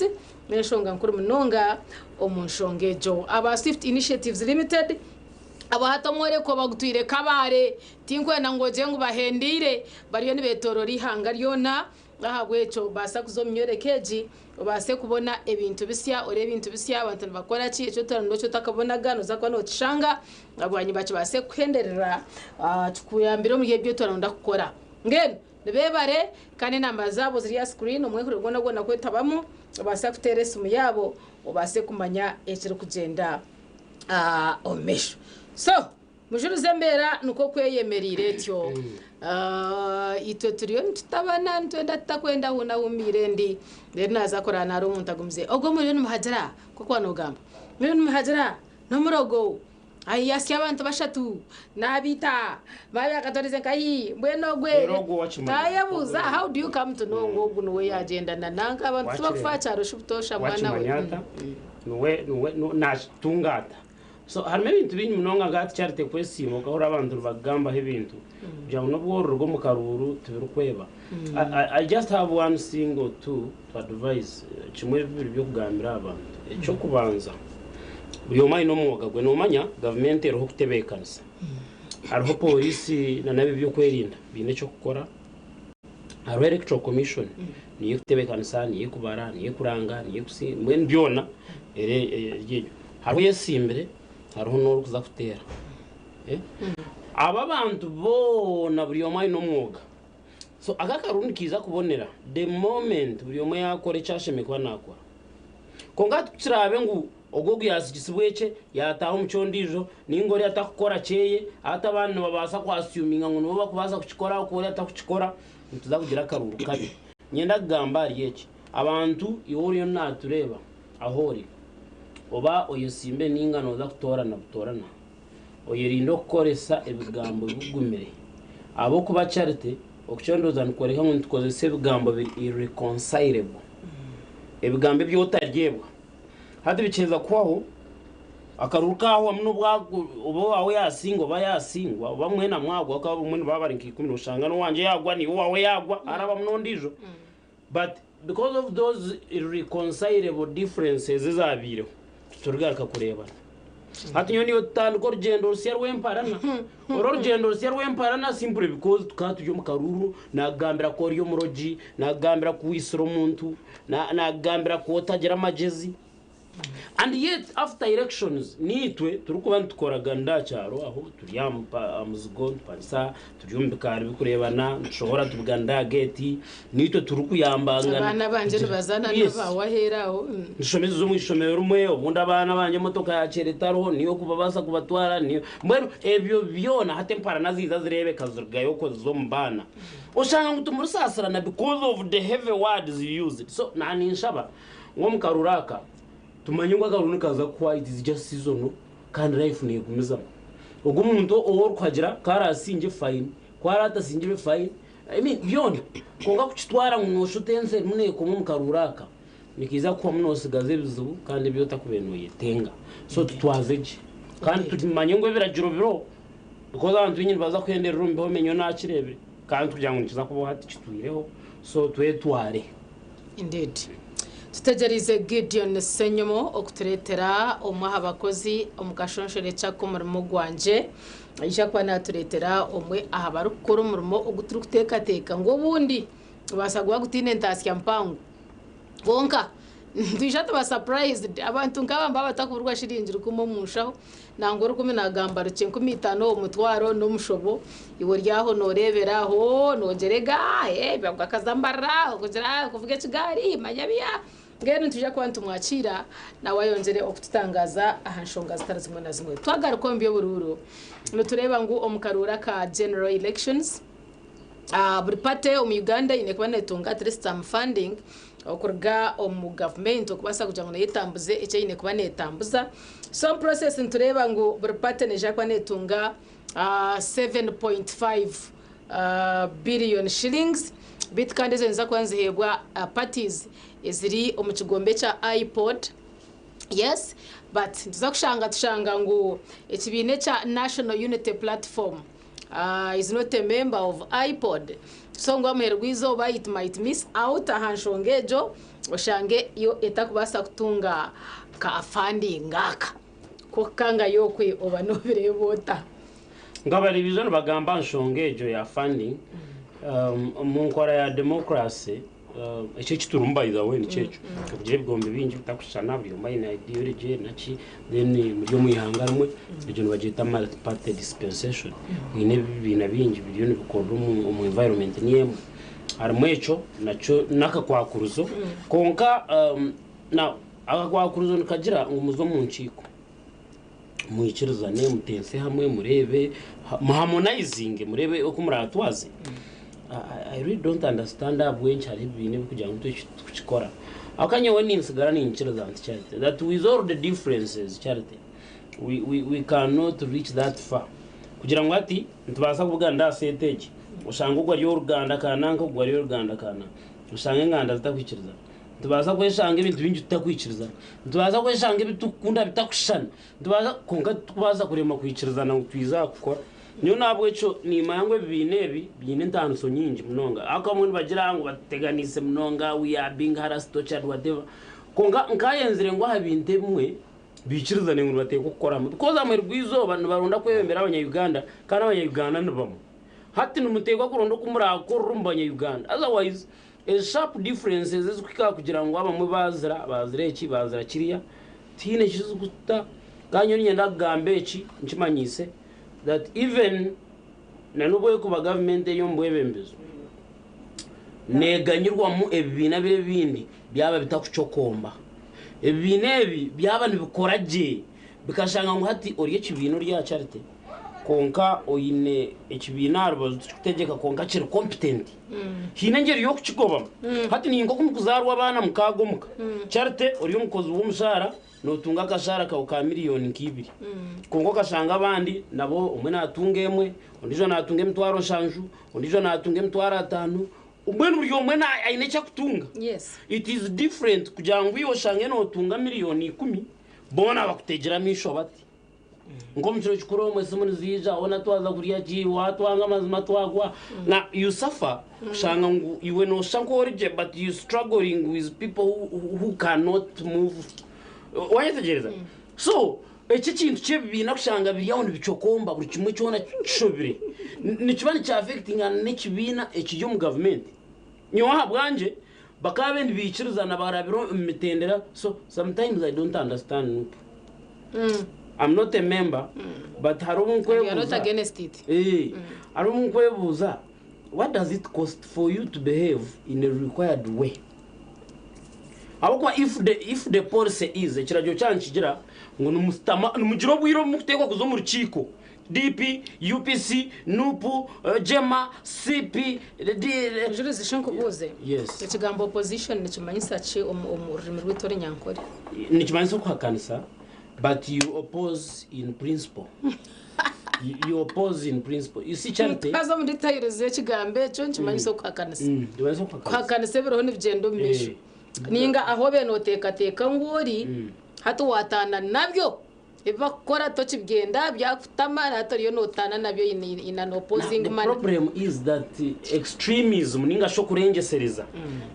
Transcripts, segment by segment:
Swift n'enshonga nkuru munonga omu nshonga egyo. Aba Swift Initiatives Limited abo hati omworeko bagutwire Kabale, tinkwenda ngu ogire ngu bahendeire, bariyo nibetoorora eihanga ryona. N'ahabw'ekyo baasa kuza omu myoreko egi obaase kubona ebintu bisya, oreebe ebintu bisya, abantu nibakora ki, eki otarikuronda eki otakabonaga nooza kuba nookishanga, bwanyima kibaase kukuhenderera kikuyambire omuri ebi otarikuronda kukora. Mbwenu nibeebare kandi enamba zaabo ziri aha sikuriini omwehuriro gwona gwona kwetabamu obaasa kuteera esimu yaabo obaase kumanya ekirikugyenda omu maisho. So. Mujurizi embeera nikwo kweyemereire etyo. Itwe turiyo nitutabana nitwenda tutakwenda hoona ahumiire ndi. Reero naaza kurara nari omuntu agumize ogwo muriyo nimuhagira nk'oku waaba noogamba. Muriyo nimuhagira n'omurogo yasya abantu bashatu naabaita baaba akatwarize nkahi mbwenu ogwe Reero ogwo wakimanya. naayebuuza how do you come to know ngu ogu niwe yaagyenda na nanka abantu tibakufa aha kyaro shi butoosha mwana we. Wakimanya ata? Niwe niwe naakitunga ata? So harimu ebintu bingi munonga nka hati Charity kwesiima okahurira abantu nibakugambaho ebintu kugira ngu n'obu oruruga omu karuuru tibirikweba. I, I, I just have one thing or two to advise kimwe bibiri by'okugambira abantu. Eky'okubanza buri omwe aine omwoga gwe noomanya gavumenti eriho kutebeekanisa. Hariho pooriisi na n'ab'ebyokwerinda baine eky'okukora. Hariho electoral commission niyo ekutebeekanisa, niyo ekubara, niyo ekuranga, niyo ekusi mbwenu byona eri eryo. Hariho oyesimbire hariho n'orikuza kuteera. Abo abantu boona buri omwe aine omwoga. So aka akaruru nikaija kubonera the moment buri omwe yaakora eki ashemereire kuba naakora. Kwonka hati ku kiraabe ngu ogwo ogu yaatsigisibwa ekye yaataaha omu ky'ondiijo nainga oriya atarikukora kyeye, hati abandi nibabaasa ku assuminga ngu nibo barikubaasa kukikora ahabw'okuba oriya atarikukikora, nituza kugira akaruru kabi. Niinyenda kugamba ahari eki, abantu iwe oriyo naatureeba ahu ori, oba oyesimbe nainga nooza kutoorana butoorana, oyerinde okukoresa ebigambo bigumire. Ahabw'okuba Charity, okucondooza nikworeka ngu nitukozesa ebigambo biri irreconcilable, ebigambo ebi otaryebwa. Hati bikiheza kuhwaho, akaruru kaahwamu n'obu oba owaawe yaasingwa oba yaasingwa, oba mwena mwagwa ahabw'okuba abamwe nibaba bari nka ikumi nooshanga n'owangye yaagwa naiwe owaawe yaagwa harabamu n'ondiijo. But because of those irreconcilable differences ezabaireho, titurigaruka kureebana. Hati nyowe naiwe tutandika orugyendo rusya rw'emparana. Oru orugyendo rusya rw'emparana simply because tukaba turi omu karuuru, naakugambira ku ori omurogi, naakugambira ku waitsire omuntu, naakugambira ku otagira amagyezi. And yet after elections niitwe turikuba nitukoragana aha kyaro aho turi aha muzigo nitupangisa turi omu bikaari birikureebana nitushohora tubuganira aha geeti niitwe turikuyambangana Abaana bangye nibazaana Yes. n'abaawe aheeru aho. Nitushomeseza omu ishomero rimwe obundi abaana bangye emotoka yaakyera etariho niyo okubabaasa kubatwara niyo mbwenu ebyo byona hati emparana ziiza zireebeka zirugayo okwo ziza omu baana oshanga ngu timurisaasirana because of the heavy words you used so naaninshaba Ngu omu karuru aka tumanye ngu akaruru nikaza kuhwa it is just seasonal kandi life negumizamu. Ogu omuntu ou orikuhagira ku arasingye fine, ku aratasingire fine, I mean byona. Kwonka kukitwara ngu noshuta ensi erimu nekoma omu karuru aka nikiija kuhwamu nosigaza ebizibu kandi ebi otakubaire noyetenga. So tutwaze gye kandi tumanye ngu ebiragiro biriho because abantu baingi nibaza kuhenderera omu bihome nyowe nakireebire kandi kugira ngu nikiza kubaho hati kitwireho so twetware. Indeed. Tutegyereize Gideon Ssenyomo okutureetera omwe aha bakozi omu kashonshorekye ak'omurimo gwangye. Naija kuba naatureetera omwe aha barikukora omurimo ogu turikuteekateeka ngu obundi gubaasa kuba gutaine ntaasya mpango. Kwonka nitwija tuba surprised abantu nk'aba nibaba batakuburwa shiringi rukumi omu nshaho, nangwa orukumi naagamba rukye 5000 omutwaro n'omushobo, iwe ori aho nooreebera aho noogira ega bakaza mbarara okugira kuvuga ekigaari manya biya mbwenu nitwija kuba nitumwakiira nawe ayongyere okututangaaza aha nshonga zitari zimwe na zimwe. Twagaruka omu by'oburuuru nitureeba ngu omu karuuru aka General Elections, Buri party omu Uganda eine kuba netunga at least some funding okuruga omu government okubaasa kugira ngu nayo etambuze eki eine kuba netambuza. So omu process nitureeba ngu buri party neija kuba netunga 7.5 billion shillings beitu kandi ezo niziza kuba niziheebwa parties eziri omu kigombe ekya IPOD. Yes but nituza kushanga tushanga ngu ekibiina ekya National Unity Platform is not a member of IPOD so ngu amuheru gw'eizooba it might miss out aha nshonga egyo. Oshange yo etakubaasa kutunga ka funding aka. Kwokukanga okwe oba nobireeba ota? Nga baribizo nibagamba aha nshonga egyo ya funding, omu nkora ya democracy, ekyo ekiturimu by the way nikyo ekyo, okugira ebigombe bingi bitakushushana, buri omwe aine ideology ye naki, then muri omu ihanga rimwe, egyo nibagyeta multi party dispensation, mwine ebibiina bingi biriyo nibikorera omu environment niyo emwe. Harimu ekyo nakyo n'akakwakurizo, kwonka now akakwakurizo nikagira ngu muze omu nkiiko. Mwikirizane, muteese hamwe, mureebe, muhamonayizinge mureebe oku muraatwaze. I really don't understand ahabw'enki hariho ebibiina ebirikugira ngu itwe eki titukukikora. Ahabw'okuba nyowe nintsigara niinyikiriza nti Charity, that with all the differences Charity, we, we, we cannot reach that far. Kugira ngu hati nitubaasa kuvuga aha seeti egi, oshange ogu ari ow'oruganda ka nanka, ogu ari ow'oruganda ka nanka. Oshange enganda zitakwikirizana. Nitubaasa kweshanga ebintu bingi tutakwikirizana. Nitubaasa kweshanga ebi turikukunda bitakushushana. Nitubaasa kwonka titukubaasa kurema kwikirizana ngu twije aha kukora. Nyowe n'ahabw'ekyo niimanya ngu ebibiina ebi biine entaaniso nyingi munonga. Ahabw'okuba abamwe nibagira ngu batuteganiise munonga, we are being harassed, tortured, whatever. Kwonka nkaayenzire ngu aha bintu ebimwe biikirizane ngu nibateekwa kukora hamwe. Because aha muheru gw'eizooba nibaronda kwebembera abanya-Uganda kandi abanya-Uganda ni bamwe. Hati nimuteekwa kuronda oku muraakorere omu banya-Uganda. Otherwise Ezi sharp differences ezikuhika aha kugira ngu abamwe baazira, baazira eki, baazira kiriya, tihaine ekizikuta. Kandi nyowe niinyenda kugamba eki nkimanyiise that even na n'obu erikuba gavumenti eri omu bwebembezi, neeganyirwamu ebibiina biri ebindi byaba bitakucokomba. Ebibiina ebi byaba nibikora gye, bikashanga ngu hati ori ekibiina ori aha charity kwonka oine ekibiina aha rubaju tikikutegyeka kwonka kiri competent. Haine engyeri y'okukigobamu. Hati ni nk'oku mukuzaarwa abaana mukaaga omuka. Charity ori omukozi w'omushaara nootunga akashaara kaawe ka miriyoni nk'ibiri. Kwonka okashanga abandi nabo omwe naatunga emwe, ondiijo naatunga emitwaro nshanju, ondiijo naatunga emitwaro ataano. Mbwenu buri omwe aine eki akutunga. It is different kugira ngu iwe oshange nootunga miriyoni ikumi, boona bakuteegyire amaisho bati. Nk'omu kiro kikuru omwe esimu niziija, hoona twaza kurya ki, waatwanga amazima twagwa. Na you suffer kushanga ngu iwe nooshusha nk'ori gye but you struggling with people who, who cannot move. Wayetegyereza? So eki ekintu ky'ebibiina kushanga biri aho nibicokomba buri kimwe kyona kishobire. Nikiba nikyaffectingana n'ekibiina ekiri omu gavumenti. Nyowe ahabwangye bakaba nibaikirizana barabire omu mitendera so sometimes I don't understand Nup. I'm not a member but hariho obu You are not nkwebuuza against it. Eh, hariho obu nkwebuuza what does it cost for you to behave in a required way? Ahabw'okuba if the, if the policy is ekiragiro kyanyu nikigira ngu nimusitama nimugira obwire obu murikuteekwa kuza omu rukiiko DP, UPC, NUP, JEMA, CP, D, Mujurizi shi nkubuuze, Yes. ekigambo opposition nikimanyisa ki omu omu rurimi rwaitu orunyankore? Nikimanyisa okuhakanisa but you oppose in principle. You, you oppose in principle. You see Charity, Haza omu details z'ekigambo ekyo nikimanyisa okuhakanisa. Nikimanyisa okuhakanisa. Kuhakanisa ebiriho nibigyenda omu maisho. Eh. Ninga ahu obaire nooteekateeka ngu ori, hati waataana nabyo. Ebi bakukora tokibyenda, byakutama hati oriyo notaana nabyo in in an Now, opposing the manner. problem is that extremism ninga shi okurengyesereza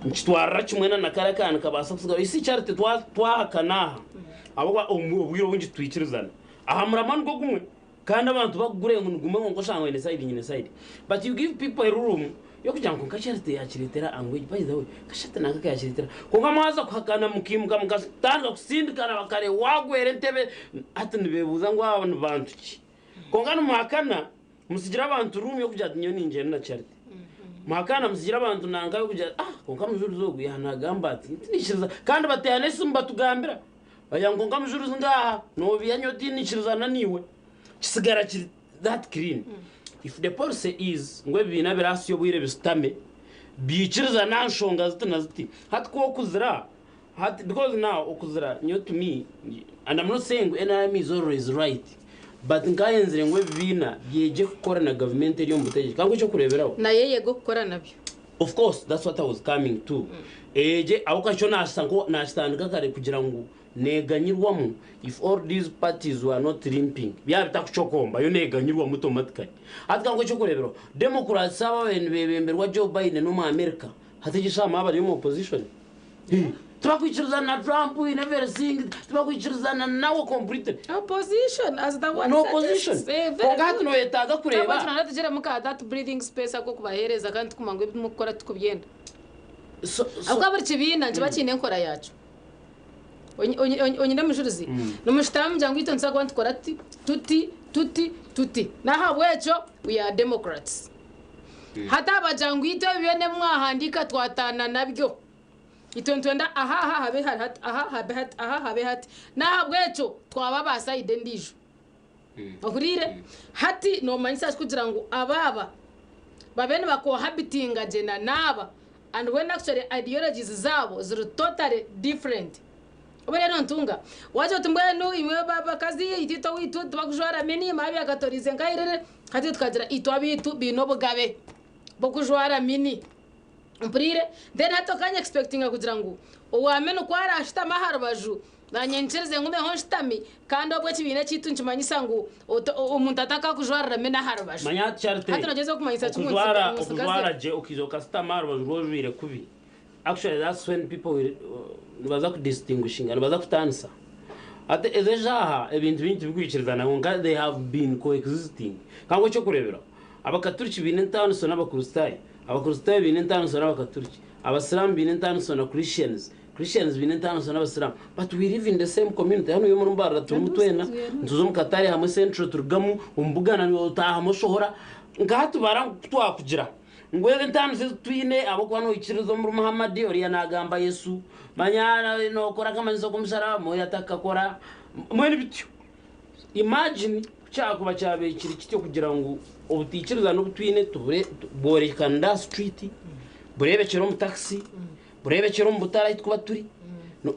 nikitwarira kimwe na nakare akana nikabaasa kusigara. You see Charity twa twahakana aha ahabw'okuba omu obwire obwingi titwikirizana aha muramwa nigwo gumwe kandi abantu bakugure ngu nigumwe kwonka oshanga oine side nyine side but you give people a room y'okugira ngu kwonka Charity yakireetera angu egi by the way ka Charity nanka akayakireetera kwonka mwaza kuhakana mukaimuka mukatandika kusindikana bakare wagwera entebe hati nibebuuza ngu aba ni bantu ki kwonka nimuhakana mutsigira abantu room y'okugira ati nyowe ningyenda na Charity muhakana mutsigira abantu nanka y'okugira ati ah kwonka mujurizi ogu yaanagamba ati ntinikiriza kandi bateerana esimu batugambira bagira ngu kwonka mujurizi ngaaha noobiha nyowe tindikirizana naiwe kisigara kiri that clean. If the policy is ngu ebibiina birahitsya obwire bisutame byikirizane aha nshonga ziti na ziti, hati ku okuzira hati because now okuzira nyowe to me and I'm not saying ngu NRM is always right but nkayenzire ngu ebibiina byegye kukora na gavumenti eri omu butegyeki. Kankuhe ekyokureeberaho. Nayo eyege okukora nabyo. Of course that's what I was coming to. Eyegye ahabw'okuba kyo naashusha nko naakitandika kare kugira ngu Neganyirwamu if all these parties were not limping byaba bitakucokomba yo neganyirwamu automatically. Hati kankuhe ekyokureberaho, Democrats aba ababaire nibebemberwa Joe Biden omu America hati egi eshaaha bari omu opposition. Tibakwikirizana na Trump in everything, tibakwikirizana nawe completely. Opposition as the word No opposition. suggests. Eh, very Kwonka hati good. noyetaaga kureeba. Twaba turana tugiremu ka that breathing space ak'okubaheereza kandi tukumanya ngu ebi murikukora tikubyenda. So, so, Ahabw'okuba buri kibiina nikiba kiine enkora yaakyo. Onyine mujurizi? Nimushutama mugira ngu itwe nituza kuba nitukora tuti, tuti, tuti, tuti. N'ahabw'ekyo we are democrats. Hati abagira ngu itwe ebi byona ebi mwahandiika twataana nabyo. Itwe nitwenda aha aha habe hari hati, aha habe hati, aha habe hati. N'ahabw'ekyo twaba aba sayidi endiijo. Ohuriire? Hati noomanyisa ki kugira ngu aba aba babe nibakohabitinga gye na n'aba and when actually ideologies zaabo ziri totally different? Obu reero ntunga waagira oti mbwenu imwe bakazi itwe owaitu tibakujwara mini, maabyakatoriize nkairire, hati tukagira itwe abaitu baine obugabe bw'okujwara mini. Mpuriire? Then hati okanya expectinga kugira ngu owa mini ku arashutame aha rubaju nanye nyikirize ngumeho nshutami kandi obwo ekibiina ekyaitu nikimanyisa ngu omuntu atakakujwarira mini aha rubaju. Manya hati Charity, Hati nogyezaho kumanyisa ki ngu okujwara nsigaze? okujwara gye okiija okasitama aha rubaju rw'ojwaire kubi actually that's when people will nibaza kudistinguishinga nibaza kutaanisa. Hati ezi eshaaha ebintu bingi tibikwikirizana kwonka they have been coexisting. Kanguhe ekyokureeberaho, Abakaturiki baine entaaniso n'Abakristaayo, Abakristaayo baine entaaniso n'Abakaturiki, Abasiraamu baine entaaniso na Christians, Christians baine entaaniso n'Abasiraamu but we live in the same community. Hanu omuri Mbarara turimu twena, nituza omu katare hamwe Central turugamu, omu Buganda otaahamu oshohora. Nka hati bara ngu ku twakugira ngu ezi entaaniso ezi twine ahabw'okuba noikiririza omuri Muhammad, oriya naagamba Yesu, manya nookora akamanyiso k'omusharaba, oriya atakakora, mbwenu bityo. Imagine ku kyakuba kyabaire kiri kityo kugira ngu obutaikirizana obu twine tubure bworekanire aha street, bureebekyere omu taxi, bureebekyere omu butare ahu turikuba turi,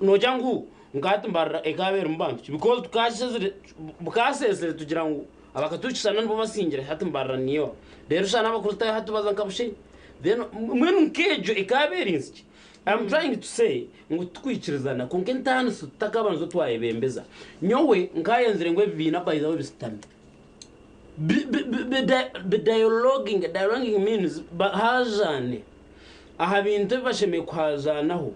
noogira ngu nka hati Mbarara ekaaba erimu bantu ki? Because tukashezire bukaseesire tugira ngu abakaturikishana nibo basingire hati Mbarara niyo. Reero shana Abakristaayo hati baza nka Bushenyi. Then mbwenu nk'egyo ekaaba eri nsi ki? I'm trying to say ngu titukwikirizana kwonka entaaniso tutakaba nizo twayebembeza. Nyowe nkayenzire ngu ebibiina by the way bisitame bi dialoginge, dialoguing means bahajaane aha bintu ebi bashemereire kuhajaanaho,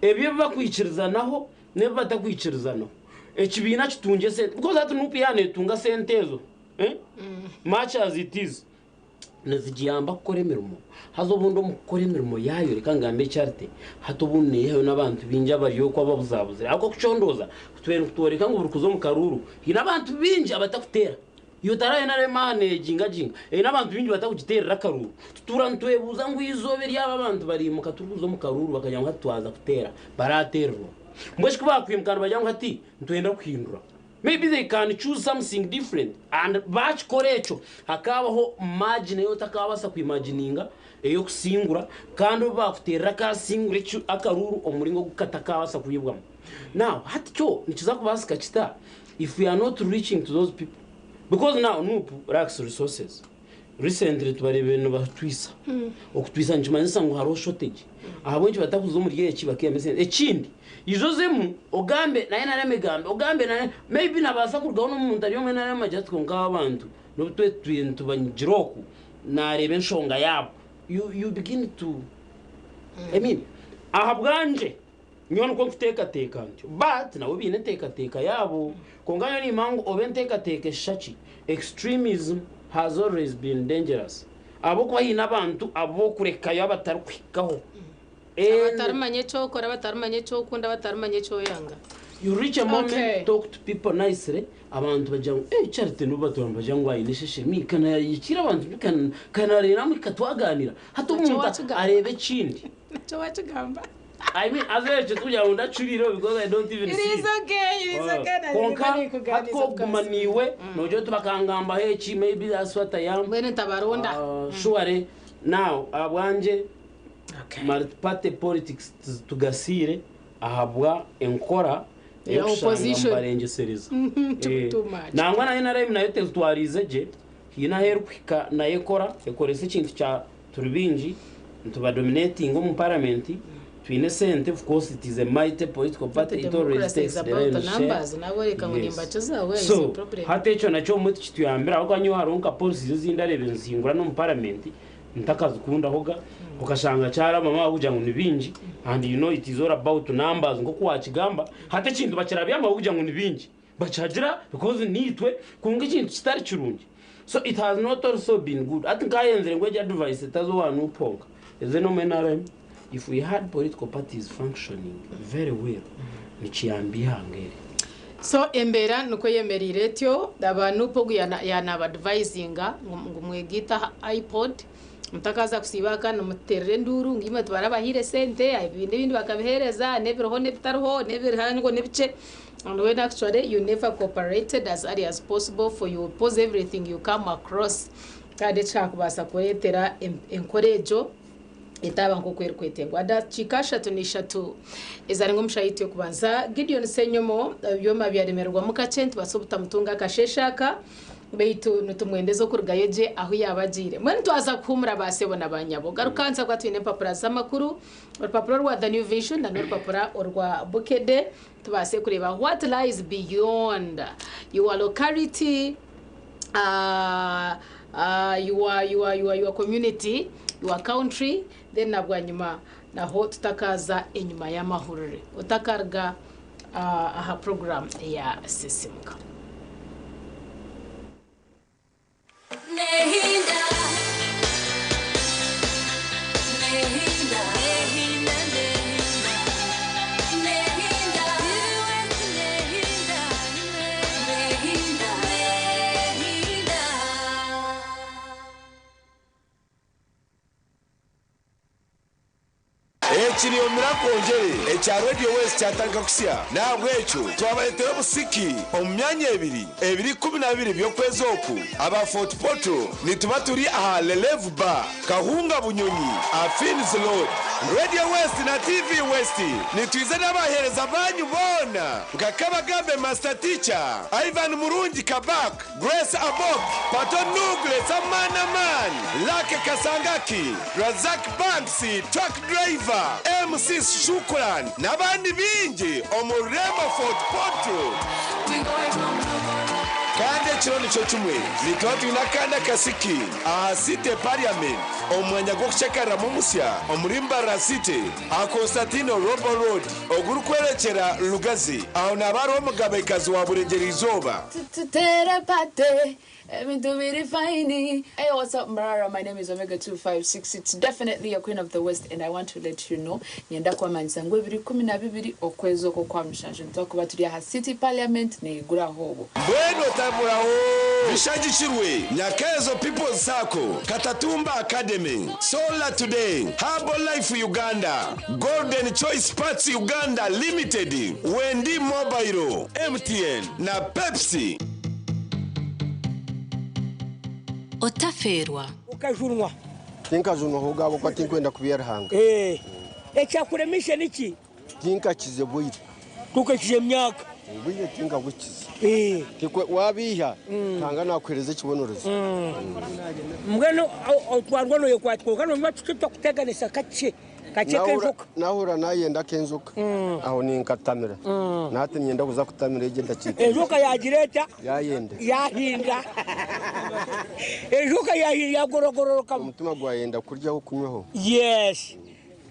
ebyo ebi bakwikirizanaho n'ebi batakwikirizanaho. Ekibiina kitungye esente because hati nup yaaba neetunga sente ezo much as it is. Nizigiyamba kukora emirimo, haza obundi omu kukora emirimo yaayo, reka ngambe Charity, hati obundi neeyihayo n'abantu baingi abari okwo ababuzabuzire. Ahabw'okuba okucondooza kutwire nikutworeka ngu buri kuza omu karuuru haine abantu baingi abatakuteera. Iwe otaraayo nari aha neegyingagyinga, haine abantu baingi batakugiteerera akaruuru. Tutuura nitwebuuza ngu eizooba eri aba abantu bariimuka turikuza omu karuuru bakagira ngu hati twaza kuteera, baraateererwa? Mbwenu shi ku baakwimuka nibagira ngu hati nitwenda kuhindura? Maybe they can choose something different and bakikora ekyo hakabaho margin ei otakabaasa ku imagininga ey'okusingura kandi obu bakuteerera akasingura ekyo akaruuru omu muringo ogu katakabaasa kwibwamu. Now hati kyo nikiza kubaasika kita if we are not reaching to those people because now nup lacks resources. Recently tubareebire nibatwisa. Okutwisa nikimanyisa ngu hariho shortage. Ahabw'enki batakuza omuri eki bakaihamu esente? Ekindi, ija ozemu ogambe na NRM egambe, ogambe na maybe nabaasa kurugaho n'omuntu ari omu NRM agire ati kwonka aba abantu n'obu twetwire nitubanyigira oku, naareeba enshonga yaabo. You, you begin to, I mean, ahabwangye Nyowe nikwo nkuteekateeka ntyo. But nabo baine enteekateeka yaabo. Kwonka nyowe nimanya ngu oba enteekateeka eshusha ki, extremism has always been dangerous. Ahabw'okuba haine abantu ab'okurekayo abatarikuhikaho. And Abatarimanya eki okora, abatarimanya eki okunda, abatarimanya eki oyanga. you reach a moment, Okay. talk to people nicely, abantu bagira ngu eh Charity n'obu batuura nibagira ngu aine esheshemi, ka naayikire abantu ka ka naareeba ka twaganira. Hati Nakyo omuntu waakigamba. areeba ekindi. Nakyo waakigamba. I mean, as ekyo tikugira ngu ndacurire because I don't even It see is it. okay, it is okay. Ah, Konka hati koguma niiwe nogira oti bakangambaho eki maybe that's what I am. Mbwenu ntabaronda. Ah, surely now ahabwangye Okay. multi-party politics tugasiire ahabwa enkora Ya eyokushanga opposition. mubarengyesereza. Too Eh, too much. nangwa na NRM nayo tetutwariize gye haine ahu erikuhika nayo ekora ekoresa ekintu kya turi baingi nituba dominating omu parliament twine sente of course it is a mighty political party it always Democracy takes is the about lion's the share. numbers. Nabo reka ngu Yes. nimbakiza where is so the problem? hati ekyo nakyo obumwe tikituyambire ahabw'okuba nyowe hariho nka policies ezi ndareeba nizihingura n'omu parliament. Ntakazikundahoga okashanga kyarabamu ahabw'okugira ngu ni bingi and you know it is all about numbers nk'oku wakigamba hati ekintu bakirabyamu ahabw'okugira ngu ni bingi bakihagira because niitwe kwonka ekintu kitari kirungi so it has not also been good hati nkayenzire ngu egi advice etaza owa NUP honka eze n'omu NRM if we had political parties functioning very well nikiyamba eihanga eri. So embeera nikwo eyemereire etyo, aba NUP ogu yaanabadivayizinga ngu mwegaite aha IPOD mutakaza kusiiba aha kandi nimututeerera enduuru ngu imwe tibarabahaire sente, ebindi ebindi bakabiheereza, n'ebiriho n'ebitariho, n'ebihango n'ebikye and when actually you never cooperated as early as possible for you oppose everything you come across kandi ekyakubaasa kureetera enkora egyo etaaba nk'oku erikwetengwa. Dakiika ashatu na ishatu ezarenga omu shaaha yaitu y'okubanza, Gideon Ssenyomo ebyoma byaremererwamu kakye nitubaasa obutamutunga akasheeshe aka beitu nitumwendeza okurugayo gye ahu yaaba agiire. Mbwenu twaza kuhuumura ba sebo na ba nyabo. Garuka ahansi ahabw'okuba twine empapura z'amakuru, orupapura orwa The New Vision na n'orupapura orwa Bukedde tubaase kureeba what lies beyond your locality. Your your your your community, your country then na bwanyima naho tutakaza enyima y'amahurire otakaruga aha program eya Sisimuka. Eki niyo mirakongyere ekya Radio West kyatandika kusya. N'ahabw'ekyo twabareetera obusiki omu myanya ebiri, ebiro 12 by'okwezi oku. Aba Fort Portal nituba turi aha Le Leve Bar, Kahunga Bunyonyi, aha Finn's Road. Radio West na TV West nitwiza n'abaheereza baanyu boona nka Kabagambe Master Teacher, Ivan Murungi Kabak, Grace Abok, Pato Nugle Samana Man, Lucky Kasangaki, Razak Banks, Truck Driver, MC Shukran n'abandi baingi omu rurembo Fort Portal. Kandi ekiro nikyo kimwe nituba twine akandi akasiki aha City Parliament omu mwanya gw'okucekariramu omusya omuri Mbarara City aha Constantino Robo Road ogurikworekyera Lugazi. Aho naaba hariho Omugabekazi wa Burengyerwa Izooba. Tutere party, ebintu biri fine. Hey what's up Mbarara, my name is Omega 256, it's definitely your queen of the west and I want to let you know nyenda kubamanyisa ngu ebiro 12 okwezi oku okwa mushanju nitwakuba turi aha city parliament neyiguraho obwo. Mbwenu otaburaho! Bishagikirwe Nyakeezo People's Sacco, Katatumba Academy, Solar Today, Herbal Life Uganda, Golden Choice Parts Uganda Limited, Wendi Mobile, MTN na Pepsi. Otafeerwa. Okajunwa. Tinkajunwaho ahabw'okuba tinkwenda kubiiha Ruhanga. Ekyakuremeise niki? Tinkakize bwire. Tukakize emyaka. Obwire tinkabukize. Wabiiha, Ruhanga nakuheereza ekibonerezo. Mbwenu otwarwa noyekwata kwonka nonywa tukye twakuteganisa kakye. Kakye k'enjoka. Nahurira nayenda ak'enjoka aho ninkatamira. Na hati niinyenda kuza kutamira egyo endakiika. Enjoka yaagira eta? Yaayenda. Yaahinda. Enjoka yaahinda yaagorogororokamu. Omutima gwayenda kuryaho kunywaho. Yes.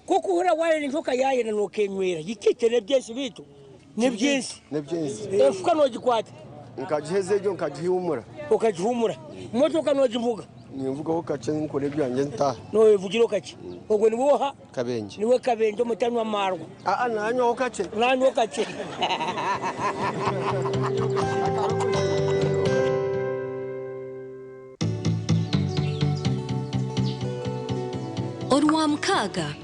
Ku okuhurira waayenda enjoka yaayenda nookenywera. Yikite n'eby'ensi beitu n'eby'ensi. N'eby'ensi. Efuka noogikwata. Nkagiheza egyo nkagihumura. Okagihumura. Motoka noogivuga. Ninvugaho kakye nkora ebyangye ntaaha. Noyevugiraho kakye. Ogwo niwe oha? Kabengye. Niwe Kabengye omutanywa maarwa. Aa nanywaho kakye. Nanywaho kakye. Orwamukaaga.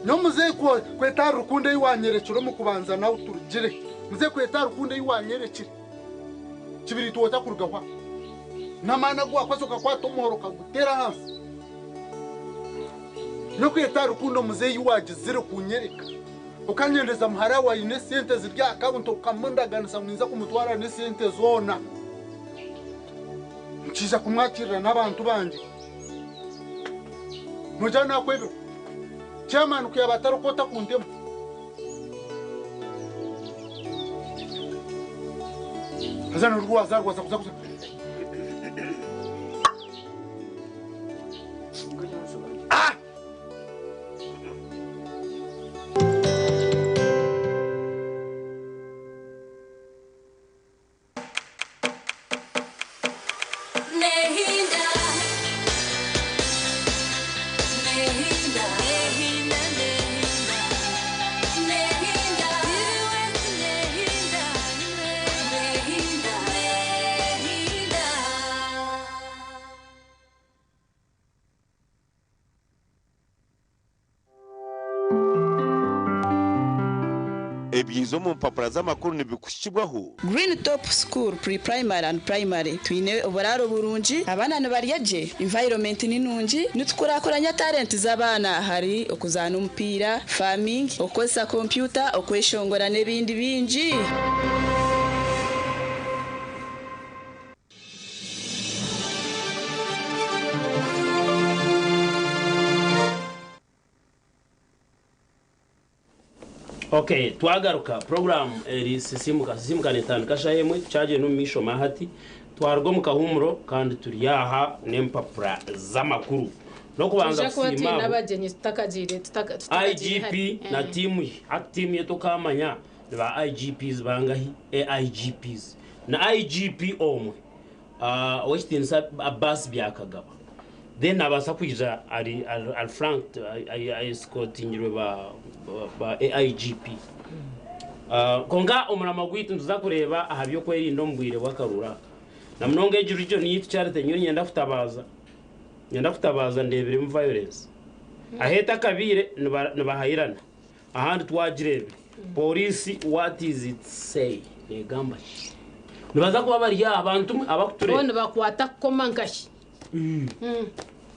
Nyowe muzeeyi ku etari rukundo ei waanyerekire omu kubanza nawe turugire. Muzeeyi ku etari rukundo ei waanyerekire, kibiriiti otakurugaho aha. N'amaani agu waakozire okakwata omuhoro okaguteera ahansi. Nyowe ku etari rukundo muzeeyi ei waagizire kuunyereka, okanyendeza muhara waawe aine esente ziri aha akawunti okamundaganisa ngu ninza kumutwara n'esente zoona. Nkiija kumwakirira n'abantu bangye. Nogira naakwebirwa? Chairman ku yaaba atariho otakuntema. Haza nirwo wazaarwa kuza kuza. Ebirihiiza omu mpapura z'amakuru nibikuhikibwaho. Green Top School Pre-Primary and Primary twine oburaaro burungi, abaana nibarya gye, environment ni nungi, nitukurakuranya talent z'abaana ahari okuzaana omupiira, farming, okukozesa kompyuta, okweshongora n'ebindi bingi. Okay, twagaruka program eri sisimuka. Sisimuka netandika shaaha emwe tukyagyenda omu maisho mahati. Twaruga omu kahumuro kandi turi aha n'empapura z'amakuru. N'okubanza Twija kuba kusiima twine abo abagyenyi tutakagiire tutaka- tutakagiire IGP hare. na tiimu ye. Hati tiimu ye tokamanya ni ba IGPs bangahi, AIGPs na IGP omwe ah, ow'ekitiinisa Abbas Byakagaba. Then nabaasa kwija ari ari ari flanked escortingirwe ba ba AIGP. Kwonka omurama gwaitu nituza kureeba aha by'okwerinda omu bwire bw'akaruuru aka. Na munonga egi region yaitu Charity nyowe niinyenda kutabaaza niinyenda kutabaaza ndeebiremu violence. Ahu etakabaire nibahayirana ahandi twagireebire. Pooriisi what is it say? Neegamba ki? Nibaza kuba bari aha bantu mwe Bo abakutureeba. nibakwata kukoma nkahi?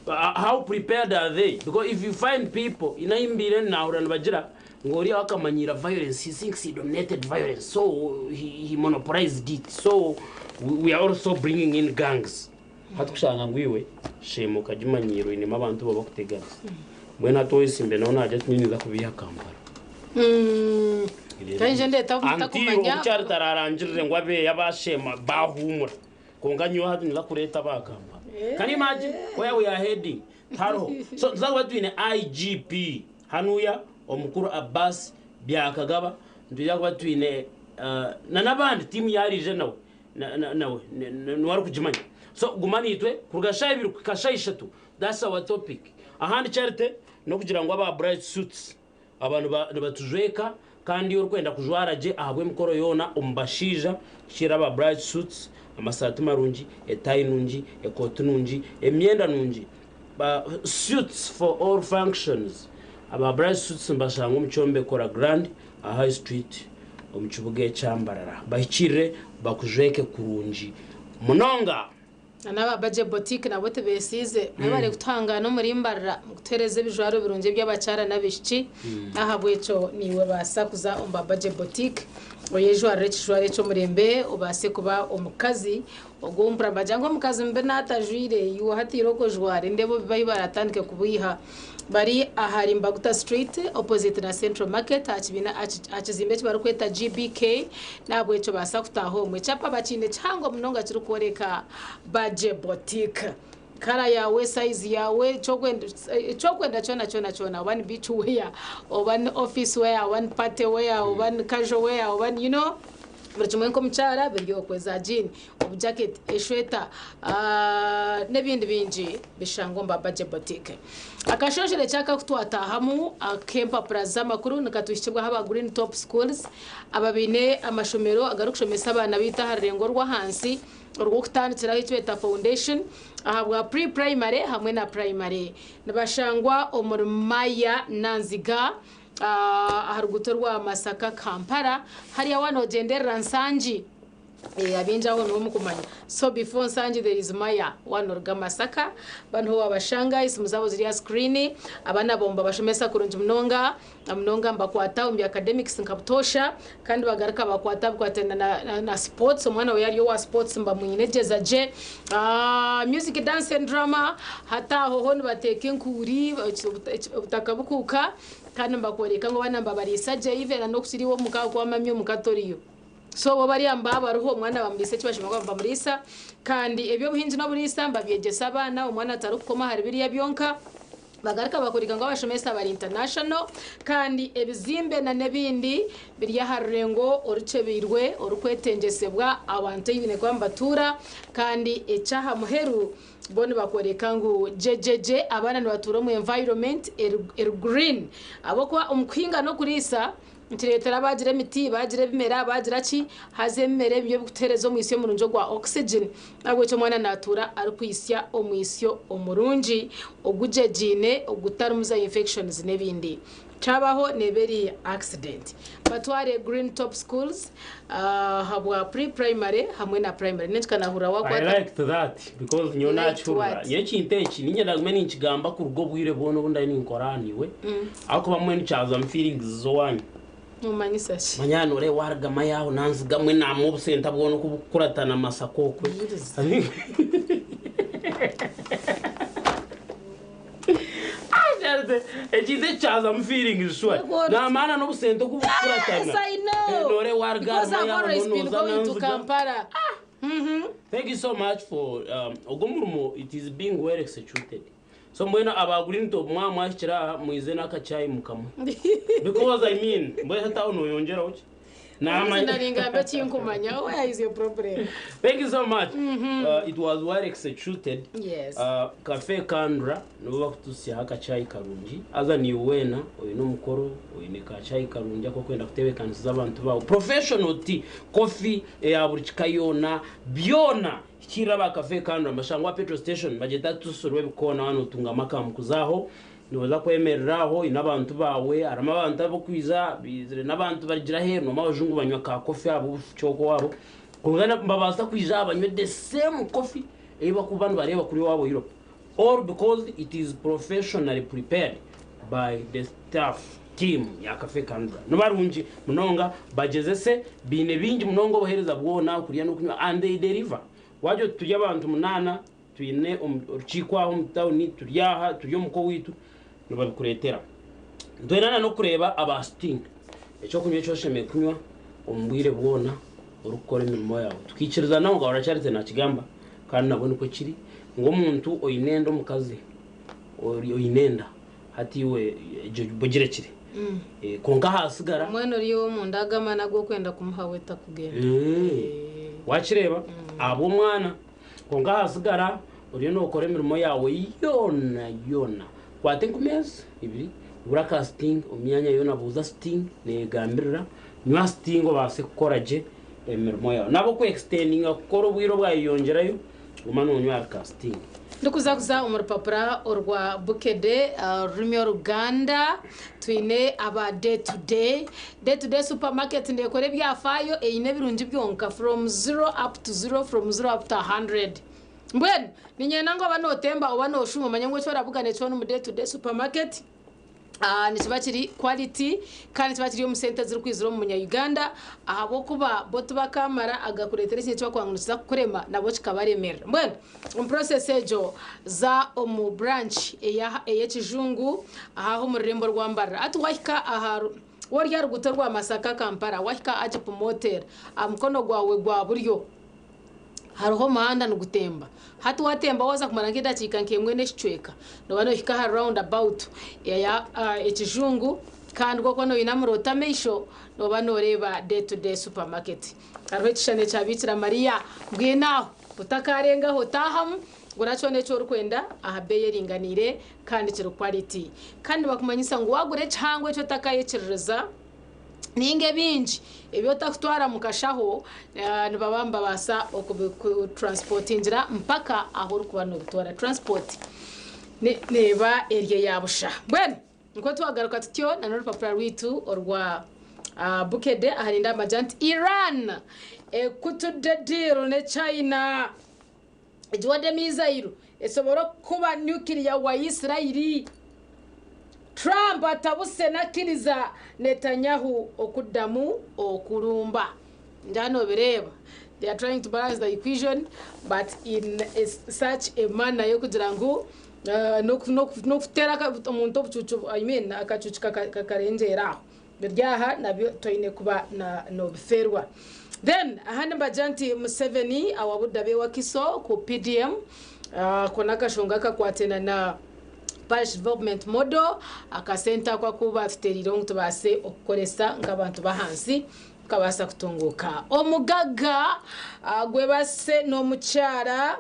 How prepared are they? Because if you find people, inaimbiire nahurira nibagira ngu oriya akamanyiira violence, he thinks he dominated violence, so he, he monopolized it. So we, we are also bringing in gangs. Hati kushanga ngu iwe shema okagimanyiira oinemu abantu babakuteganisa. Mbwenu hati oyesimbe nawe nagira ati ninza kubiiha Kampala. Kandi nje ndeeta Until mutakumanya obukyari tararangirire ngu abeeya bashema bahuumura. Kwonka nyowe hati ninza kureeta aba Kampala. Can you imagine where we are heading? Tihariho. So nituza kuba twine IGP hanuya omukuru Abbas Byakagaba, nitwija kuba twine uh, na n'abandi tiimu yaariije nawe na- na- nawe ni- ni- niwe arikugimanya. So guma naitwe kuruga shaaha ibiri kuhika shaaha ishatu that's our topic. Ahandi Charity n'okugira ngu aba Bright Suits Aba nibatujweka kandi iwe orikwenda kujwara gye ahabw'emikoro yoona omu bashaija kukira aba bright suits, amasaati marungi, etaayi nungi, ekooti nungi, emyenda nungi, ba suits for all functions. Aba bright suits nibashangwa omu kyombeko La Grande aha High Street omu kibuga ekya Mbarara. Bahikirire bakujweke kurungi munonga. Na n'aba Budget Boutique nabo tibeesiize. Mwebare kutuhangaana omuri Mbarara mukutuheereza ebijwaro birungi eby'abakyara n'abaishiki. N'ahabw'ekyo naiwe baasa kuza omu ba Budget Boutique oyejwarire ekijwaro eky'omurembe obaase kuba omukazi ogwo mpura nibagira ngu omukazi mubi naatajwaire iwe hati irooko ojware ndeebe obubi ahu baratandike kubwiha. Bari ahari Mbaguta Street opposite na Central Market aha kibiina aha kizimbe eki barikweta GBK n'ahabw'ekyo baasa kutaaha omwo. Ekyapa bakiine kihango munonga kirikworeka Bagye Boutique. Kara yaawe, sayizi yaawe, eki orikwenda kyona kyona kyona oba ni beach wear, oba ni office wear, oba ni party wear, oba ni casual wear, oba ni you know buri kimwe nk'omukyara biri okwe za jiini, obujaketi, eshweta n'ebindi bingi bishangwa omu Babagye Boutique. Akashonshorekye aka aku twataahamu ak'empapura z'amakuru nikatuhikibwaho aba Green Top Schools aba baine amashomero agarikushomesa abaana baitu aha rurengo orw'ahansi orw'okutandikiraho eki beeta Foundation ahabwa Pre-Primary hamwe na Primary. Nibashangwa omuri Maya Nanziga aha ruguuto rwa Masaka Kampala hariya waaba nogyenderera Nsangi. Abaingi aho niho mukumanya. So before Nsangi there is Maya waaba noruga Masaka ba niho wabashanga esimu zaabo ziri aha screen. Abaana abo nibabashomesa kurungi munonga na munonga nibakwata omu bya academics nka butoosha kandi bagaruka bakwata bikwatiraine na, na sports omwana we yaaba ari owa sports nibamwinegyeza gye. Music, dance and drama hati aho ho nibateeka enkuuri obutaka bukuuka kandi nibakworeka ngu abaana nibabariisa gye even na n'okukira iwe omuka ahakuba wamamya omuka toriyo. So bo bariya nibaba bariho omwana bamuriisa eki bashemereire kuba nibamuriisa kandi eby'obuhingi n'oburiisa nibabyegyesa abaana omwana atarikukoma ahari biriya byonka. Bagaruka bakoreka ngu abashomesa bari international kandi ebizimbe na n'ebindi biri aha rurengo orukyebeirwe orukwetengyesebwa abantu ahu baine kuba nibatuura kandi eky'aha muheru bo nibakworeka ngu gyegyegye abaana nibatuura omu environment eri green ahabw'okuba omu kuhinga n'okuriisa Nikireetera baagira emiti, baagira ebimera, baagira ki, haza ebimera ebi nibyo birikutuheereza omwitsyo omurungi ogwa oxygen. N'ahabw'ekyo omwana naatuura arikwitsya omwitsyo omurungi ogugyegyeine ogutarimu za infections n'ebindi. Kyabaho neeba eri accident. Batware Green Top Schools ahabwa pre primary hamwe na primary. Nenki nahurira I wakwata. liked that because nyowe You liked nakihurira. what? Nyowe ekintu eki niinyenda ngume ninkigamba kuruga obwire bwona obu ndari ninkora aha niiwe ahakuba mbwenu kyazamu feelings z'owaanyu. Nomanyisa ki? Manya noreeba warugamu aho nanzigamu enaama obusenta bwona oku bukukuratana Masaka okwe. Ekintu eki kyazamu feelings sure. Namaana n'obusenta oku bukukuratana. Yes, I know. Noreeba waruga Because I've harimu always yaho been noza going to nanziga. Kampala. Thank you so much for ogwo murimo it is being well executed. So mbwenu aba green top mwaba mwahikire aha mwize n'akachai mukamwe. Because I mean mbwenu hati aho noyongyeraho ki? Naamanya. Naringambe ekinkumanya. Where is your problem? Thank you so much. It was well executed. Yes. Cafe Kandra nibo bakutusyaho akachai karungi. Haza niiwe weena oine omukoro, oine ka chai karungi ak'okwenda kutebeekanisiza abantu baawe. Professional tea, coffee eya buri kika yoona, byona hikiirira aba Cafe Kandra nibashangwa aha petrol station bagyeta Tusu Rwebikoona waaba nootungamu akamukuzi aho. Nooza kwemerera aho oine abantu baawe, harimu abantu ab'okwija baizire n'abantu barugire aheeru, noomanya abajungu banywa ka coffee ahabw'obufuki okwo owaabo. Kwonka nibabaasa kwija aha banywe the same coffee ei barikuba nibareeba kuri owaabo Europe. All because it is professionally prepared by the staff team ya Cafe Kandra. Nibarungi munonga, bagyezese, baine bingi munonga obuheereza bwona, okurya n'okunywa and they deliver. Waagira oti turi abantu munaana, twine orukiiko aha omu tauni, turi aha, turi omuka owaitu, nibabikureetera. Nitwenda na n'okureeba aba Sting, eky'okunywa eki oshemereire kunywa omu bwire bwona orikukora emirimo yaawe. Tukiikirizana ngu Kahora Charity naakigamba kandi nabwo nikwo kiri, ngu omuntu oine enda omukazi oine enda hati iwe egyo ogirekire. Kwonka haatsigara. Mbwenu ori ow'omunda agama nago okwenda kumuha we takugenda. Wakireeba? Ahabw'omwana. Kwonka haatsigara oriyo nookora emirimo yaawe yoona yoona. Kwata enkumi ezi ibiri gura ka sting omu myanya yoona buuza sting neeyegambirira. Nywa sting obaase kukora gye emirimo yaawe. Naaba oku extendinga kukora obwire obwayeyongyerayo, guma noonywa ahari ka sting. Ndikuza kuza omu rupapura orwa Bukedde orurimi Oruganda twine aba Day to Day. Day to Day Supermarket neekora ebyafaayo eine ebirungi byonka from zero up to zero, from zero up to 100. Mbwenu niinyenda ngu oba nootemba oba nooshuma omanye ngu eki orabugana kyona omu Day to Day Supermarket Nikiba kiri quality kandi nikiba kiri omu sente ezirikwizira omu munya Uganda ahabw'okuba bo tibakamara agakureetera ekintu eki barikuba ngu nikiza kukurema nabo kikabaremerera. Mbwenu omu process egyo za omu branch ey'ekijungu aha omu rurembo rwa Mbarara. Hati wahika aha wori aha ruguuto rwa Masaka Kampala wahika Agip Motel aha mukono gwawe gwa buryo Hariho omuhanda nigutemba. Hati watemba waaza kumara nk'edakiika nk'emwe n'ekicweka, nooba noohika aha round about eya ekijungu kandi ku orikuba nooyinamura ota amaisho, nooba nooreeba Day to Day Supermarket. Hariho ekishushani ekya Biikira Mariya. Mbwenu aho otakaarengaho taahamu, gura kyona eki orikwenda aha beeyi eringaniire kandi kiri quality. Kandi nibakumanyisa ngu waagura ekihango eki otakaayekiririza, Nainga ebingi ebi otakutwara mu kashaho nibaba nibabaasa okubikutransportingira mpaka ahu orikuba nobitwara. Transport neeba eri eya busha. Mbwenu nikwo twagaruka tutyo na n'orupapura rwaitu orwa Bukedde ahari ndamagira nti Iran ekutudde deal ne China egiwadde mizairo esobora okukuba nuclear wa Israeli. Trump atabuse nakiriza Netanyahu okuddamu okulumba. Ngira nobireeba they are trying to balance the equation but in such a manner yokugira ngu nokuteera omuntu obucuucu I mean akacuucu kakarengyera aho. Biri aha nabyo toine kuba nobifeerwa. Then ahandi nibagira nti Museveni awabudde abe Wakiso ku PDM ako nakashonga akakwatena na Parish Development Model, akasente ako aku baatutereireho ngu tubaase okukoresa nk'abantu b'ahansi tukabaasa kutunguuka. Omugaga gwebase n'omukyara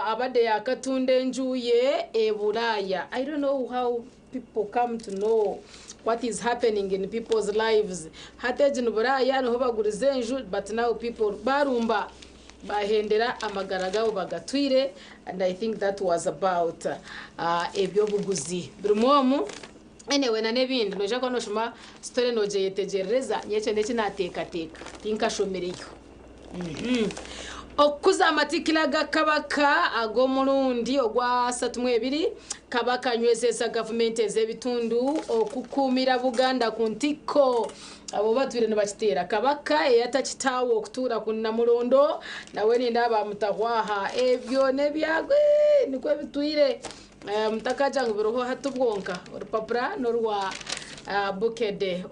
abadde yaakatunda enju ye e Buraaya. I don't know how people come to know what is happening in people's lives. Hati egi ni Buraaya niho baguriza enju but now people barumba. Bahendera amagara gaabo bagatwire and I think that was about ebyobuguzi birimu omu. Anyway na n'ebindi noija kuba noshoma story nogyeyetegyerereza nyowe ekyo n'eki nateekateeka tinkashomireyo. Okukuza amatikira ga Kabaka ag'omurundi ogwa 32, Kabaka anywezeza gavumenti ez'ebitundu okukuumira Buganda ku ntikko. Abo batwire nibakiteera Kabaka eyata kitaawe okutuura ku Namulondo nawe nindeeba bamutaho aha. Ebyo n'ebyagwe nikwo bitwire. Mutakagira ngu biriho hati bwonka. Orupapura n'orwa Bukedde.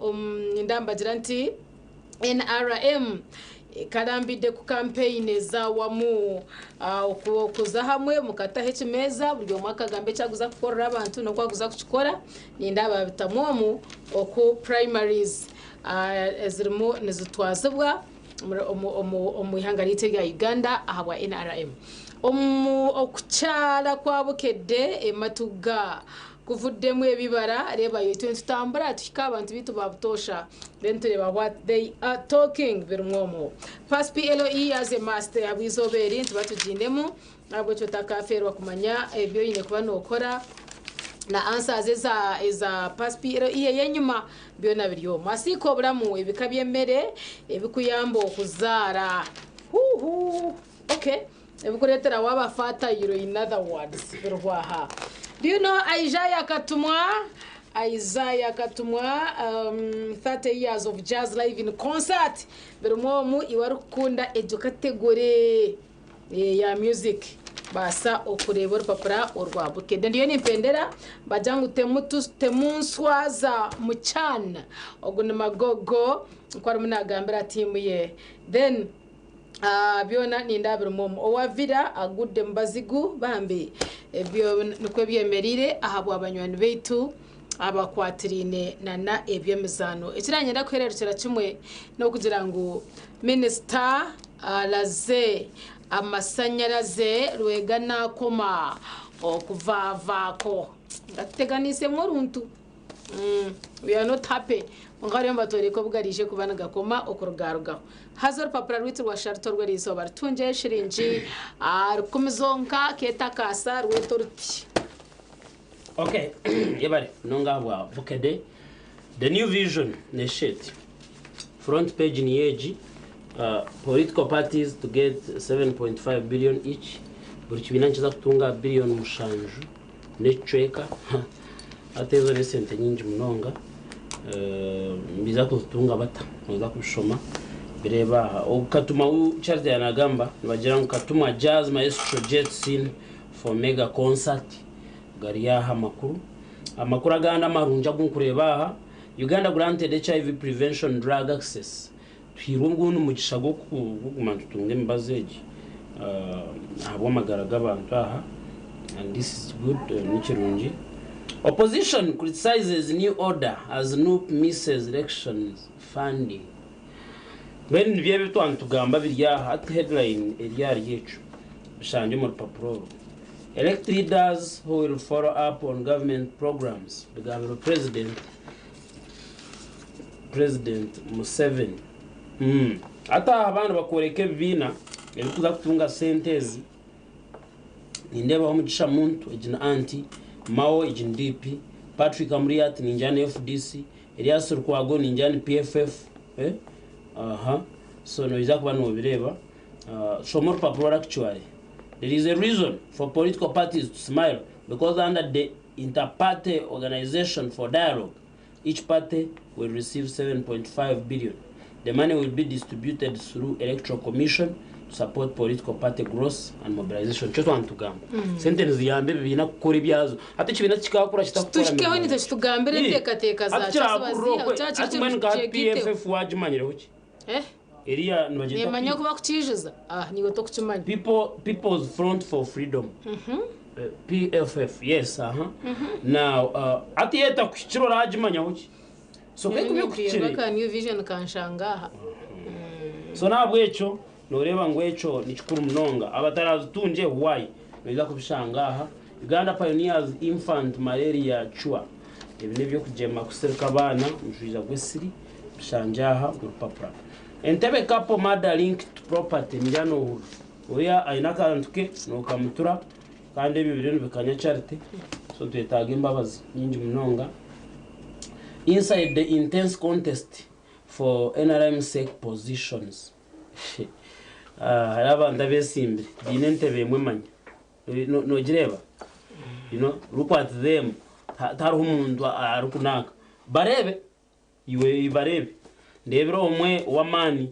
Nindeeba nibagira nti NRM ekarambidde ku kampeyini eza wamu okuza hamwe mukataho ekimeeza buri omwe akagamba eki arikuza kukorera abantu n'oku arikuza kukikora. Nindeeba babitamu omu oku purayimaries ezirimu nizitwazibwa omu ihanga ryaitu erya Uganda ahabwa NRM. Omu okukyara kwa Bukedde e Matugga kuvuddemu ebibara, reeba itwe nitutambura tuhika aha bantu baitu ba butoosha then tureeba what they are talking birimu omwo. Pass PLE as a must ahabw'eizooba eri nituba tugiinemu ahabw'ekyo otakafeerwa kumanya ebi oine kuba nookora na answers eza eza pass PLE ey'enyima byona biri omwo. Asiika oburamu ebika by'emere ebikuyamba okuzaara. Huuhuu okay. Ebikureetera waaba fertile in other words birihwa aha. Do you know Isaiah Katumwa? Isaiah Katumwa 30 years of jazz live in concert birimu omu iwe arikukunda egyo category ya music baasa okureeba orupapura orwa Bukedde. Ndiyo nimpendera bagira ngu temunswaza muchan ogu ni Magogo nikwo arimu nagambira tiimu ye then Byona nindeeba birimu omu. Owa Villa agudde omu bazigu bambi ebyo nikwo byemereire ahabwa banywani baitu abakwatiraine nana eby'emizaano. Ekiranyenda kuhererukira kimwe n'okugira ngu minisita araze amasanyaraze Rwega nakoma okuvaavaako ngatuteganiisemu oruntu. We are not happy kwonka bariyo nibatworeka obu garaije kuba nigakoma okurugarugaho. Haza orupapura rwaitu rwa Sharita orw'erizooba rutungyeyo eshiringi rukumi zonka keetakaasa rwete oruti. Okay, yebare munonga ahabwa Bukedde. The New Vision neshusha eti, Front page niyo egi, Political parties to get 7.5 billion each, buri kibiina nikiza kutunga billion mushanju n'ekicweka hati ezo n'esente nyingi munonga nibaija kuzitunga bata noza kubishoma bireeba aha ogu Katuma ou Charity yanagamba nibagira ngu Katuma Jazz Maestro Jets in for mega concert gari aha amakuru amakuru agandi amarungi agu nkureeba aha Uganda granted HIV prevention drug access tuhairwe ogundi mugisha gw'okuguma nitutunga emibazi egi ahabw'amagara g'abantu aha and this is good nikirungi. Opposition criticizes new order as NUP misses elections funding. Mbwenu nibyo ebi twaba nitugamba biri aha hati headline eri ahari ekyo bishangye omu rupapura oru. Elect leaders who will follow up on government programs bigambirwe president President Museveni. Hati aha abaana bakworeka ebibiina ebirikuza kutunga sente ezi. Nindeebaho Mugisha Muntu, egi ni anti, Mao, egi ni DP, Patrick Amuriat, ningira ni FDC, Erias Lukwago, ningira ni PFF. Eh? Aha. So noija kuba nobireeba. Shoma orupapura oru actually. There is a reason for political parties to smile because under the Inter-Party Organization for Dialogue, Each party will receive 7.5 billion. The money will be distributed through Electoral Commission to support political party growth and mobilization. Nikyo twaba nitugamba. Sente niziyamba ebibiina kukora ebyazo. Hati ekibiina tikikakura kitakukora Tuhikeho mirimo. nitwe kitugambire enteekateeka Hati zaakyo ezi kirakurira baziiha okwe. kyaba kiri Hati mbwenu ekintu nka hati kyegaiteho. PFF wagimanyireho ki? Eh? Eriya nibagyeta Neemanya P- oku bakukiijuza? Ah, niiwe tokukimanya. People, People's Front for Freedom. PFF, yes, aha. Now, hati yeta kuhikire oragimanyaho ki? So Nyowe kekuba nimpirwa ekuhikire. aka New Vision kanshanga aha. So nahabwekyo noreeba ngu ekyo nikikuru munonga. Abatarazitunge why? Noija kubishanga aha. Uganda Pioneers Infant Malaria Cure. Ebi n'eby'okugyema kusirika abaana omushwija gw'esiri bishangye aha omu rupapura. Entebbe couple murder linked to property ningira nohurira. Oriya aine akantu ke nokamutura kandi ebyo biriyo nibikanya Charity so nitwetaaga embabazi nyingi munonga. Inside the intense contest for NRM sec positions. Ah, hariho abantu abesimbire baine entebe emwe manya nogireeba you know look at them tihariho omuntu arikunanka bareebe iwe bareebe ndeebire omwe ow'amaani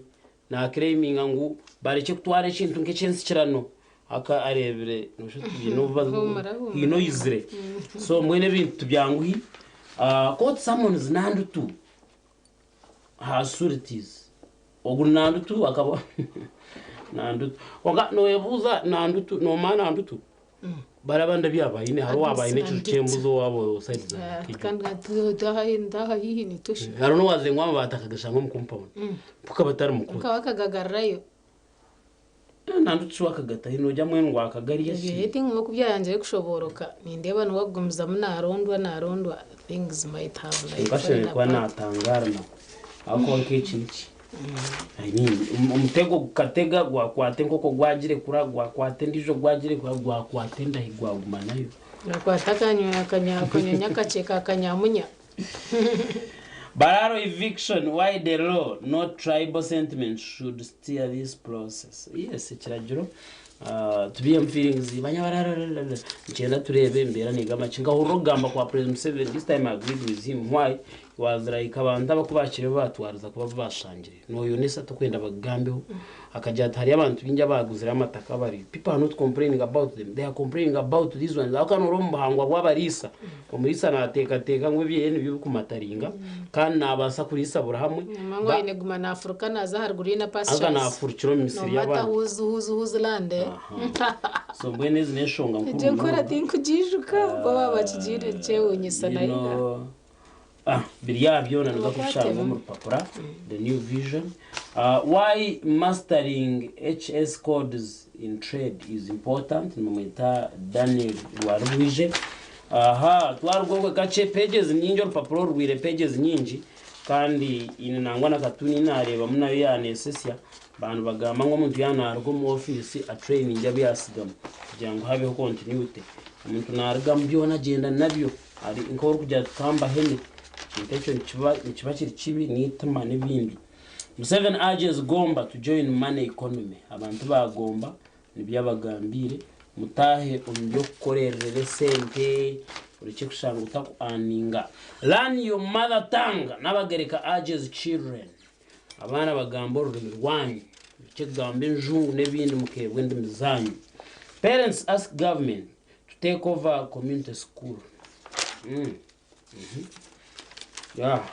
naclaiminga ngu barekye kutwara ekintu nk'ekyensikirano aka areebire noshusha oti biine obu Humura, humura. haine oyizire so mbwenu ebintu tibyanguhi Ah, court summons Nandutu her sureties ogu Nandutu akaba Nandutu kwonka noyebuuza Nandutu nomanya Nandutu bari abandi abu yaaba aine hariho owaaba aine ekiju ky'embuzi owaabo side za Kijo. Kandi ndaha haihi nitusha. Hariho n'owaazire ngu amabaati akagashanga omu compound mpaka batari mu kooti. Nkaba akagagarirayo. Nandutu shi wakagatahi nogira mbwenu ngu akagarya shi? Ebyo tingu oku byayangire kushobooroka nindeeba niwe akugumizamu narondwa narondwa things might have like Kwonka ashemereire fallen kuba apart. natangaara nakwo ahabw'okuba nk'eki niki I mean, omutego gukatega gwakwata enkoko gwagirekura gwakwata endiijo gwagirekura gwakwata endahi gwaguma nayo. Gwakwata akanyonyi akakye ka kanyamunya. Bararo eviction, why the law, not tribal sentiment should steer this process. Yes, ekiragiro uh, tubiye feelings banyabararo nkyenda tureebe embeera negamba ki nkahurira okugamba kwa President Museveni this time I agreed with him why he was like abantu abakubakire batwariza kuba bashangire noyonesa tokwenda bakugambeho akagira ati hariyo abantu baingi abaguzire amataka bari people are not complaining about them they are complaining about these ones aho kanu ori omu buhangwa bw'abariisa omuriisa nateekateeka ngu ebyeye nibyo birikumataringa kandi nabaasa kuriisa buri hamwe Nyuma ngu aine guma nafuruka naza aharuguru ye na Haza pastures. nafurukira omu No misiri matter y'abandi whose whose whose land. Eh? So mbwenu ezi n'enshonga nkuru Egyo nkora munonga. tinkugiijuka bo baba bakigiire nkyewuunyisa You naye know, ah, biri aha byona niza kubishanga Abakwatemu. omu rupapura the new vision why mastering hs codes in trade is important nimumweta daniel rwarubwije aha twarugokwe kakye pages nyingi orupapuro rwire pages nyingi kandi ine nangwa na katuni nareebamu nayo yanesesya bantu bagamba ngu omuntu yaaba naruga omu ofiisi atraininge abu yasigamu kugira ngu habeho continuity omuntu narugamu byona agyenda nabyo ari nk'orikugira ati kambahene ekintu ekyo nikiba nikiba kiri kibi n'itima n'ebindi Museveni urges Gomba to join money economy abantu ba Gomba nibyo abagambiire mutaahe omu by'okukorerera esente orekye kushanga otaku earninga learn your mother tongue Nabagereka urges children abaana bagambe orurimi rwanyu murekye kugamba enjungu n'ebindi mukeebwa endimi zanyu parents ask government to take over community school mm. Mm -hmm. yeah.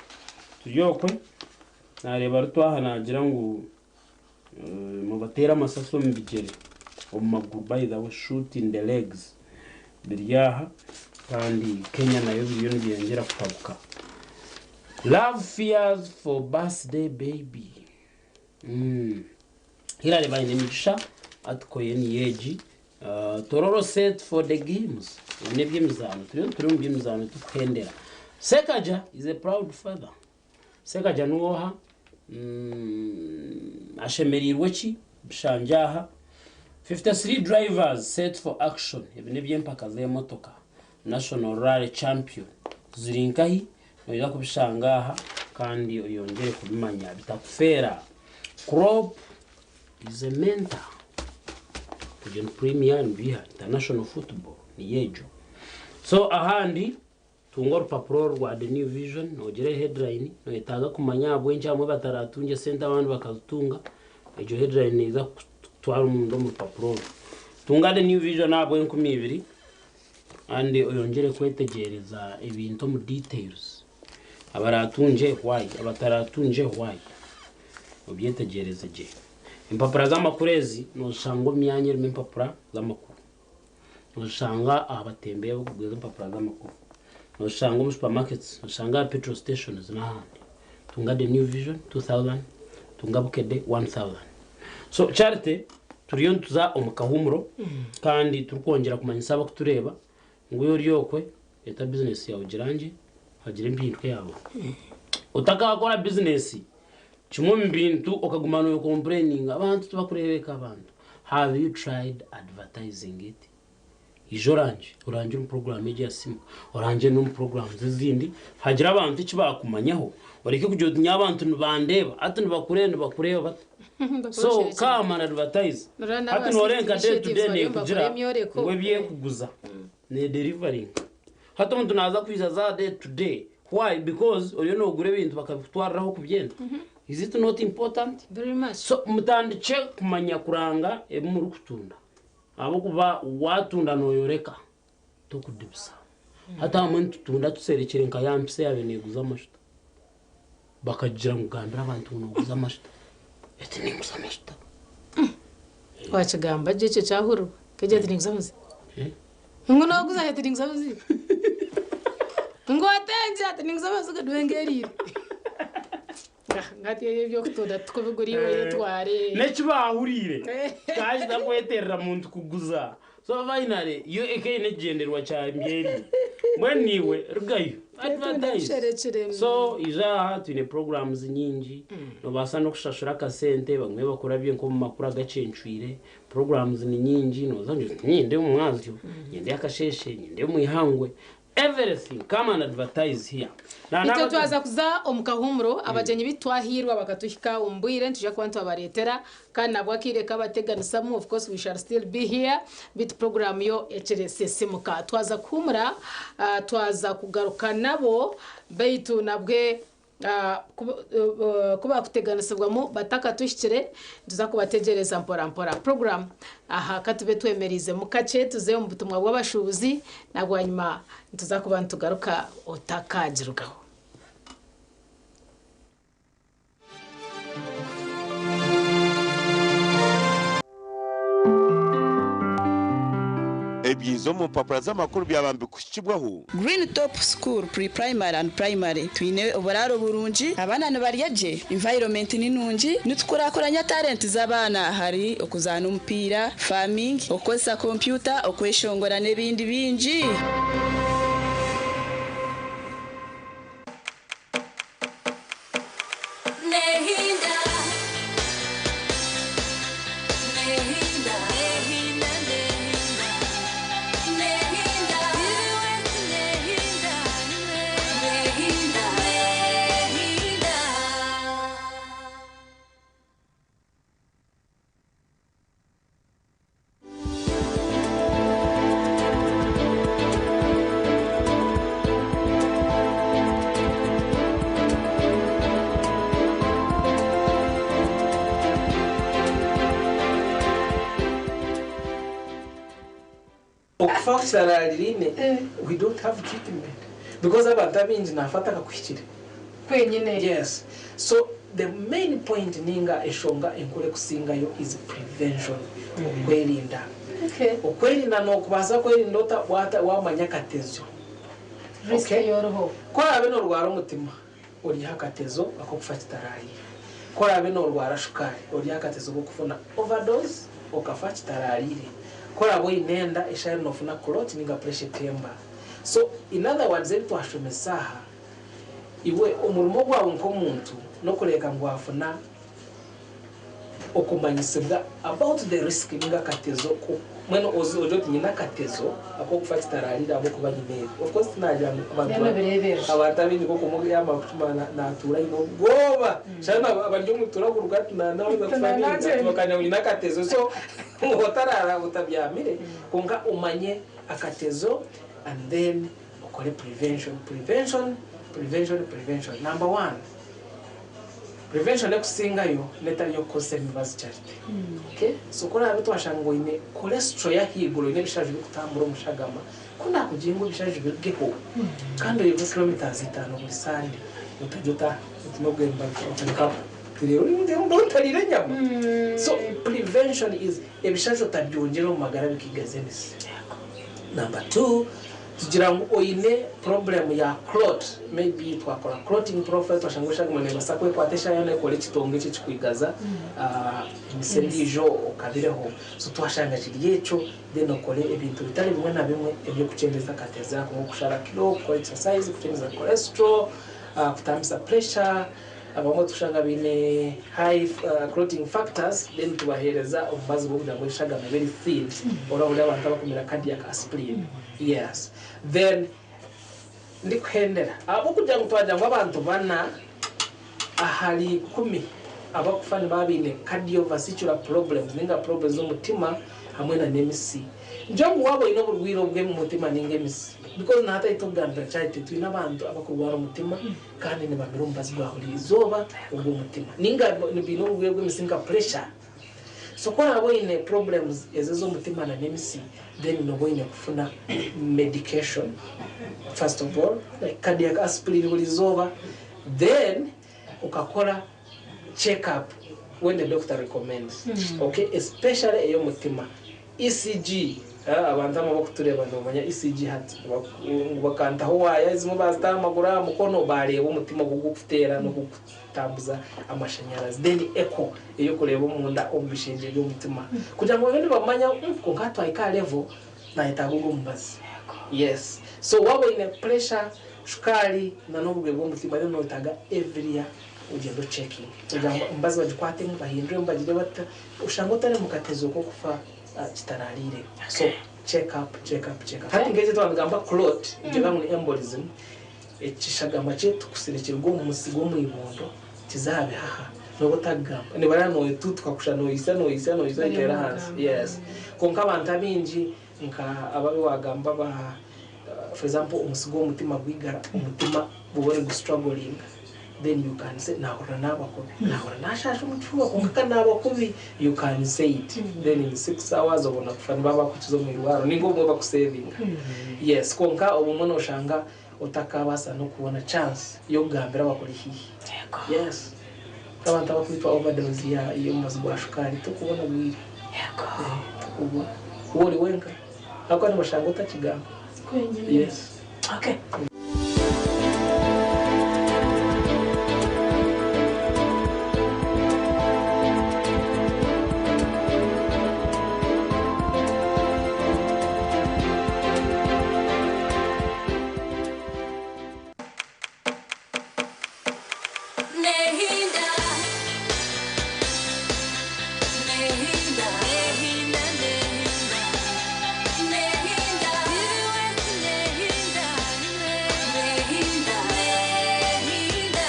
turi okwe nareeba rutwaha nagira ngu uh, mubateere amasasi omu bigyere omu maguru by the way shoot in the legs biri aha kandi Kenya nayo biriyo nibyeyongyera kutabuka love fears for birthday baby mm. Hillary Bainemigisha article ye niyo egi uh, Tororo set for the games ebi n'eby'emizaano turiyo turi omu by'emizaano tukuhendera Sekaja is a proud father Sekaja niwe oha mm, ashemereirwe ki bishangye aha 53 drivers set for action ebi n'eby'empaka z'emotoka National Rally Champion ziri nkahi noija kubishanga aha kandi oyongyere kubimanya bitakufeera Klopp is a mentor egyo ni premier nibiha international football niyo egyo so ahandi tunga orupapuro rwa the new vision nogira headline noyetaaga kumanya ahabw'enki abamwe bataratungye sente abandi bakazitunga egyo headline neiza kutwara omunda omu rupapuro orwo tunga the new vision ahabw'enkumi ibiri kandi oyongyere kwetegyereza ebintu omu details Abaratungye why abataratungye why obyetegyereze gye. Empapura z'amakuru ezi nozishanga omu myanya erimu empapura z'amakuru. Nozishanga aha batembeyi abarikuguza empapura z'amakuru. Nozishanga omu supermarkets, nozishanga aha petrol stations n'ahandi. Tunga The New Vision 2000, tunga Bukedde 1000. So Charity turiyo nituza omu kahuumuro kandi turikwongyera kumanyisa abakutureeba ngu ori okwe Reeta bizinesi yaawe ogirangye hagire empinduka yaabaho. Otakakora bizinesi, kimwe omu bintu okaguma nokompureyininga abantu tibakureebeka abantu. Have you tried advertising it? Ija orangye, orangye omu puroguraamu egi ya Sisiimuka, orangye n'omu puroguraamu ezindi, hagire abantu eki baakumanyaho, oreke kugira oti nyowe abantu nibandeeba, hati nibakureeba nibakureeba bata? So come and advertise. Hati nooreeba nka day to day neekugira ngu ebi erikuguza neederivaringa. Hati omuntu naaza kwija za day to day, why? Because oriyo noogura ebintu bakabikutwarira ahu orikubyenda. Is it not important? So mutandikye kumanya kuranga ebi murikutunda. Ahabw'okuba waatunda nooyoreka, tokudibisa. Hati abamwe nitutunda tuserekire nka ya mpisa eyaabaire neeguza amashuta. Bakagira ngu gambira abantu ngu nooguza amashuta. Eti ninguza amashuta. Wakigamba gye ekyo kyahurirwa. Nkegira ati ninguza amaziga. Ngu nooguza ati ninguza amaziga. Ngu otengye ati ninguza amaziga niwe ngeeriire. Hati eby'okutunda tukubigura iwe yetware. N'eki baahuriire kikaza kweterera muntu kuguza. So finally yo eka eine ekigyendererwa kya mbyeri. Mbwenu naiwe rugayo advertise. So ija aha twine programs nyingi nobaasa n'okushashura akasente bamwe bakurabye nk'omu makuru agacencwire. Programs ni nyingi noza ngu nyende omu mwazyo, nyende akasheeshe, nyende omu ihangwe. Everything come and advertise here. Na Itwe n'aba- twaza kuza omu kahuumuro, abagyenyi baitu twahiirwa bakatuhika omu bwire, nitwija kuba nitwabareetera kandi nabwo akaire kabateganisamu, of course we shall still be here, beitu puroguraamu yo ekiri Sisimuka. Twaza kuhuumura, twaza kugaruka nabo beitu nabwe Ku baakuteganisibwamu batakatuhikire, nituza kubategyereza mporampora. Puroguraamu aha ka tube twemereizemu kakye tuze omu butumwa bw'abashuubuzi, na bwanyima nituza kuba nitugaruka otakaagirugaho. Ebyiza omu mpapura z'amakuru byaba nibikuhikibwaho. Green Top School Pre-Primary and Primary, Twine oburaaro burungi, abaana nibarya gye, environment ni nungi, nitukurakuranya talent z'abaana ahari okuzaana omupiira, farming, okukozesa kompyuta, okweshongora n'ebindi bingi. Okufa kusharariraine we don't have treatment because abantu abaingi nafa atakakuhikire. Kwenyine. Yes so the main point ninga enshonga enkuru ekusingayo is prevention okwerinda. Okwerinda nokubaasa kwerinda ota wamanya akatezo. Risk Okay ei oriho. Ku oraabe norwara omutima oriho akatezo ak'okufa kitaraariire. Ku oraabe norwara shukaari oriho akatezo k'okufuna overdose okafa kitaraariire. Ku oraabe oine enda eshaaha eri nofuna clot ninga pressure etemba. So in other words ebi twashomesa aha Iwe omurimo gwawe nk'omuntu n'okureeka ngu waafuna okumanyisibwa about the risk ninga akatezo ko mbwenu ogire oti nyine akatezo ak'okufa kitaraariire ahabw'okuba nyine ebi. Of course tinagira ngu abantu Then obireeberere. abantu abaingi nk'oku yaamara kucuma naatuura aine obwoba. Shana abari omu turaguruka ati naaza kufa ninga bakanya ngu nyine akatezo so otaraara otabyamire kwonka omanye akatezo and then Okore prevention, prevention, prevention, prevention. Number one, prevention ekusingayo netari yokukozesa emibazi Charity. Okay? So ku oraabe twashanga ngu oine cholesterol y'ahaiguru oine ebishaju birikutambura omu shagama, ku naakugira ngu ebishaju birugeho kandi oiruke kilometres itaano buri Sunday, otarya ota oti n'obwemba otariire enyama. So prevention is ebishaju otabyongyera omu magara bikigaza emisi. Number two, Tugira ngu oine problem ya clot, maybe twakora clotting profile twashanga eshagama nebasa kwekwata eshaaha yoona ekora ekitongo eki ekikwigaza emitsi endiijo okabireho. So twashanga kiri ekyo then okore ebintu bitari bimwe na bimwe ebyokukyendeza akatezo ako nkokushara kilo, kukora exercise, kukyendeza cholesterol, kutambisa pressure. Abamwe tushanga baine high clotting factors then tubaheereza omubazi gw'okugira ngu eshagama ebe eri thin orahurira abantu abakumira cardiac aspirin. Yes. Then ndikuhendera ahabw'okugira ngu twagira ngu abantu bana ahari ikumi abakufa nibaba baine cardiovascular problems ninga problems z'omutima hamwe na n'emisi. Ngira ngu waaba oine oburwaire obw'omutima ninga emisi because na hati ahi turikugambira Charity twine abantu abakurwara omutima kandi nibamira omubazi gwa buri izooba ogw'omutima ninga baine oburwaire bw'emisi nka pressure. So ku oraabe oine problems ezo ez'omutima na n'emisi then nooba oine kufuna medication first of all like cardiac aspirin buri izooba then okakora check up when the doctor recommends okay especially ey'omutima. ECG Abantu abamwe abarikutureeba nibamanya ECG hati. Ngu bakantaho waaya ezimwe baazita aha maguru aha mukono baareeba omutima oku gurikuteera n'oku gurikutambuza amashanyarazi. Then echo ey'okureeba omunda omu bishengye by'omutima kugira ngu babe nibamanya ngu kwonka hati twahika aha level nayetaaga ogu omubazi. Yes. So waaba oine pressure, shukaari na n'oburwaire bw'omutima then noyetaaga every year ogyende ocekinge kugira ngu emibazi bagikwatemu bahinduremu bagire bata. Oshange otari mu katezo k'okufa kitaraariire. So check up, check up, check up. Hati nk'eki twaba nitugamba clot, nikigira ngu ni embolism, ekishagama ky'etukusire kiruga omu musi gw'omu ibondo kiza aha bihaha nooba otakugamba. Nibareba nootuutuka kusha noyitsya, noyitsya, noyitsya oteera ahansi. Yes. Kwonka abantu abaingi nka abo abu waagamba ba for example omusi gw'omutima gwigara, omutima guba nigustrugglinga. Then you can say nahurira naaba kubi, nahurira nashasha omu kifuba kwonka ka naaba kubi you can say it then in 6 hours obona kufa nibaba bakukiza omu irwariro ninga obumwe bakusevinga. Yes kwonka obumwe noshanga otakabaasa n'okubona chance y'okugambira abakuri haihi. Yes nk'abantu abakwitwa overdose ya y'omubazi gwa shukaari tokubona bwire. Tokubona waaba ori wenka ahabw'okuba nibashanga otakigamba. Yes. Okay. Nehinda, nehinda, nehinda, nehinda, nehinda, nehinda, nehinda.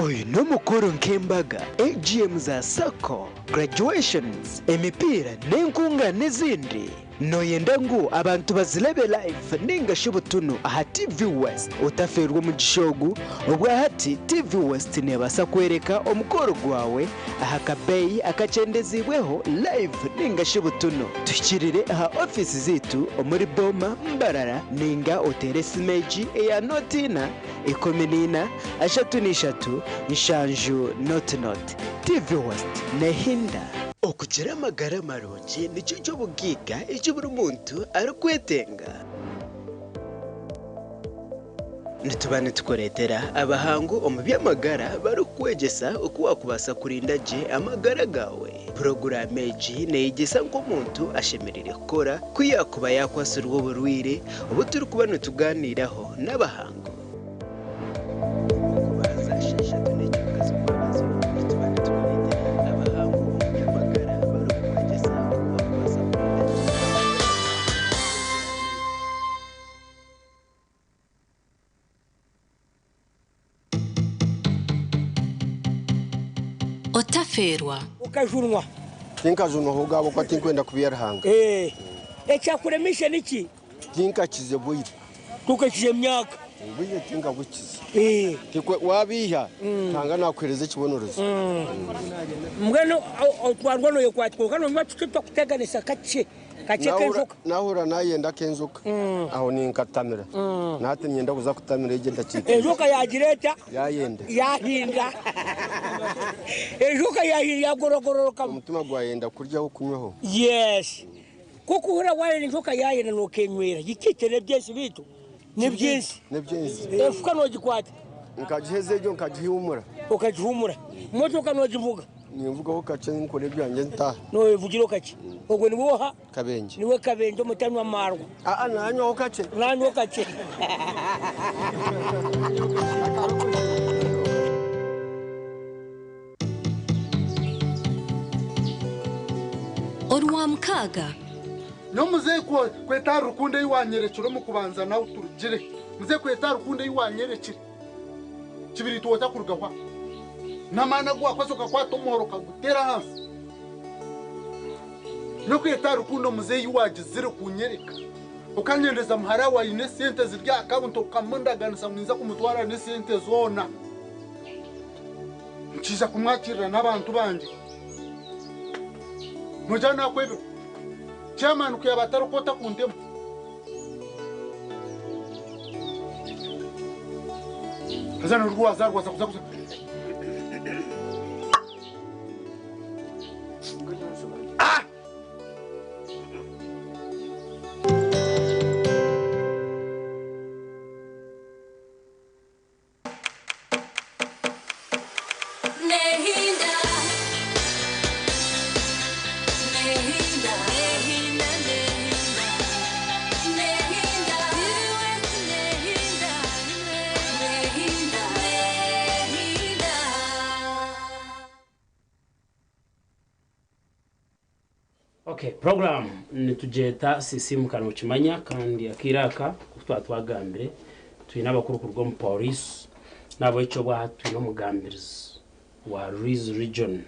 Oyu n'omukoro nk'embaga, AGM za sacco, graduations, emipiira n'enkungaana ezindi. Nooyenda ngu abantu bazirebe live ninga shi butunu aha TV West? Otafeerwa omugisha ogu, obwahati TV West neebaasa kworeka omukoro gwawe aha kabeeyi akakyendeziibweho live ninga shi butunu. Tuhikirire aha ofiisi zaitu omuri Boma, Mbarara ninga oteere esimu egi eya nooti ina, 14, 33, 70 00. TV West nehinda. Okugira amagara marungi nikyo ky'obugaiga eki buri muntu arikwetenga. Nituba nitukureetera abahangu omu by'amagara barikukwegyesa oku waakubaasa kurinda gye amagara gaawe. Puroguraamu egi neeyegyesa nk'omuntu ashemereire kukora ku yaakuba yaakwatsirwe oburwaire obu turikuba nitugaaniiraho n'abahangu. Otafeerwa. Okajunwa. Tinkajunwa ahobwe ahabw'okuba tinkwenda kubiiha Ruhanga. Ekyakuremeise niki? Tinkakize bwire. Tokakize emyaka. Obwire tinkabukize. Wabiiha, Ruhanga nakuheereza ekibonerezo. Mbwenu otwarwa noyekwata kwonka nonywa tukye twakuteganisa kakye kakye k'enjoka. Nahurira nayenda ak'enjoka aho ninkatamira. Nahati niinyenda kuza kutamira egyo endakiika. Enjoka yagira eta? Yayenda. Yahinda. Enjoka yahinda yagorogororokamu. Omutima gwayenda kuryaho kunywaho. Yes. Ku okuhurira wayenda enjoka yayenda nokenywera. Gikite n'ebyensi beitu n'ebyensi. N'ebyensi. Efuka nogikwata. Nkagiheza egyo nkagihumura. Okagihumura. Motoka nogivuga. Ninvugaho kakye nkore ebyangye ntaahe. Noyevugira kakye. Ogwo niwe oha? Kabengye. Niwe Kabengye omutanywa maarwa. Aa nanywaho kakye. Nanywaho kakye. Orwamukaaga. Nyowe muzeeyi ku etari rukundo ei waanyerekire omu kubanza nawe turugire. Muzeeyi ku etari rukundo ei waanyerekire, kibiriiti otakurugaho aha. N'amaani agu waakozire okakwata omuhoro okaguteera ahansi. Nyowe ku etari rukundo muzeeyi ei waagizire kuunyereka, okanyendeza muhara waawe aine esente ziri aha akawunti okamundaganisa ngu ninza kumutwara n'esente zoona. Nkiija kumwakirira n'abantu bangye. Nogira naakwebirwe? Chairman ku yaaba atariho otakuntema. Haza nirwo wazaarwa waza kuza kuza. Ah! Okay, program nitugyeta Sisiimuka Nookimanya kandi akaire aka nk'oku twaba twagambire twine abakuru kuruga omu Police n'ahabw'ekyo obwa hati twine omugambirizi wa Rwizi Region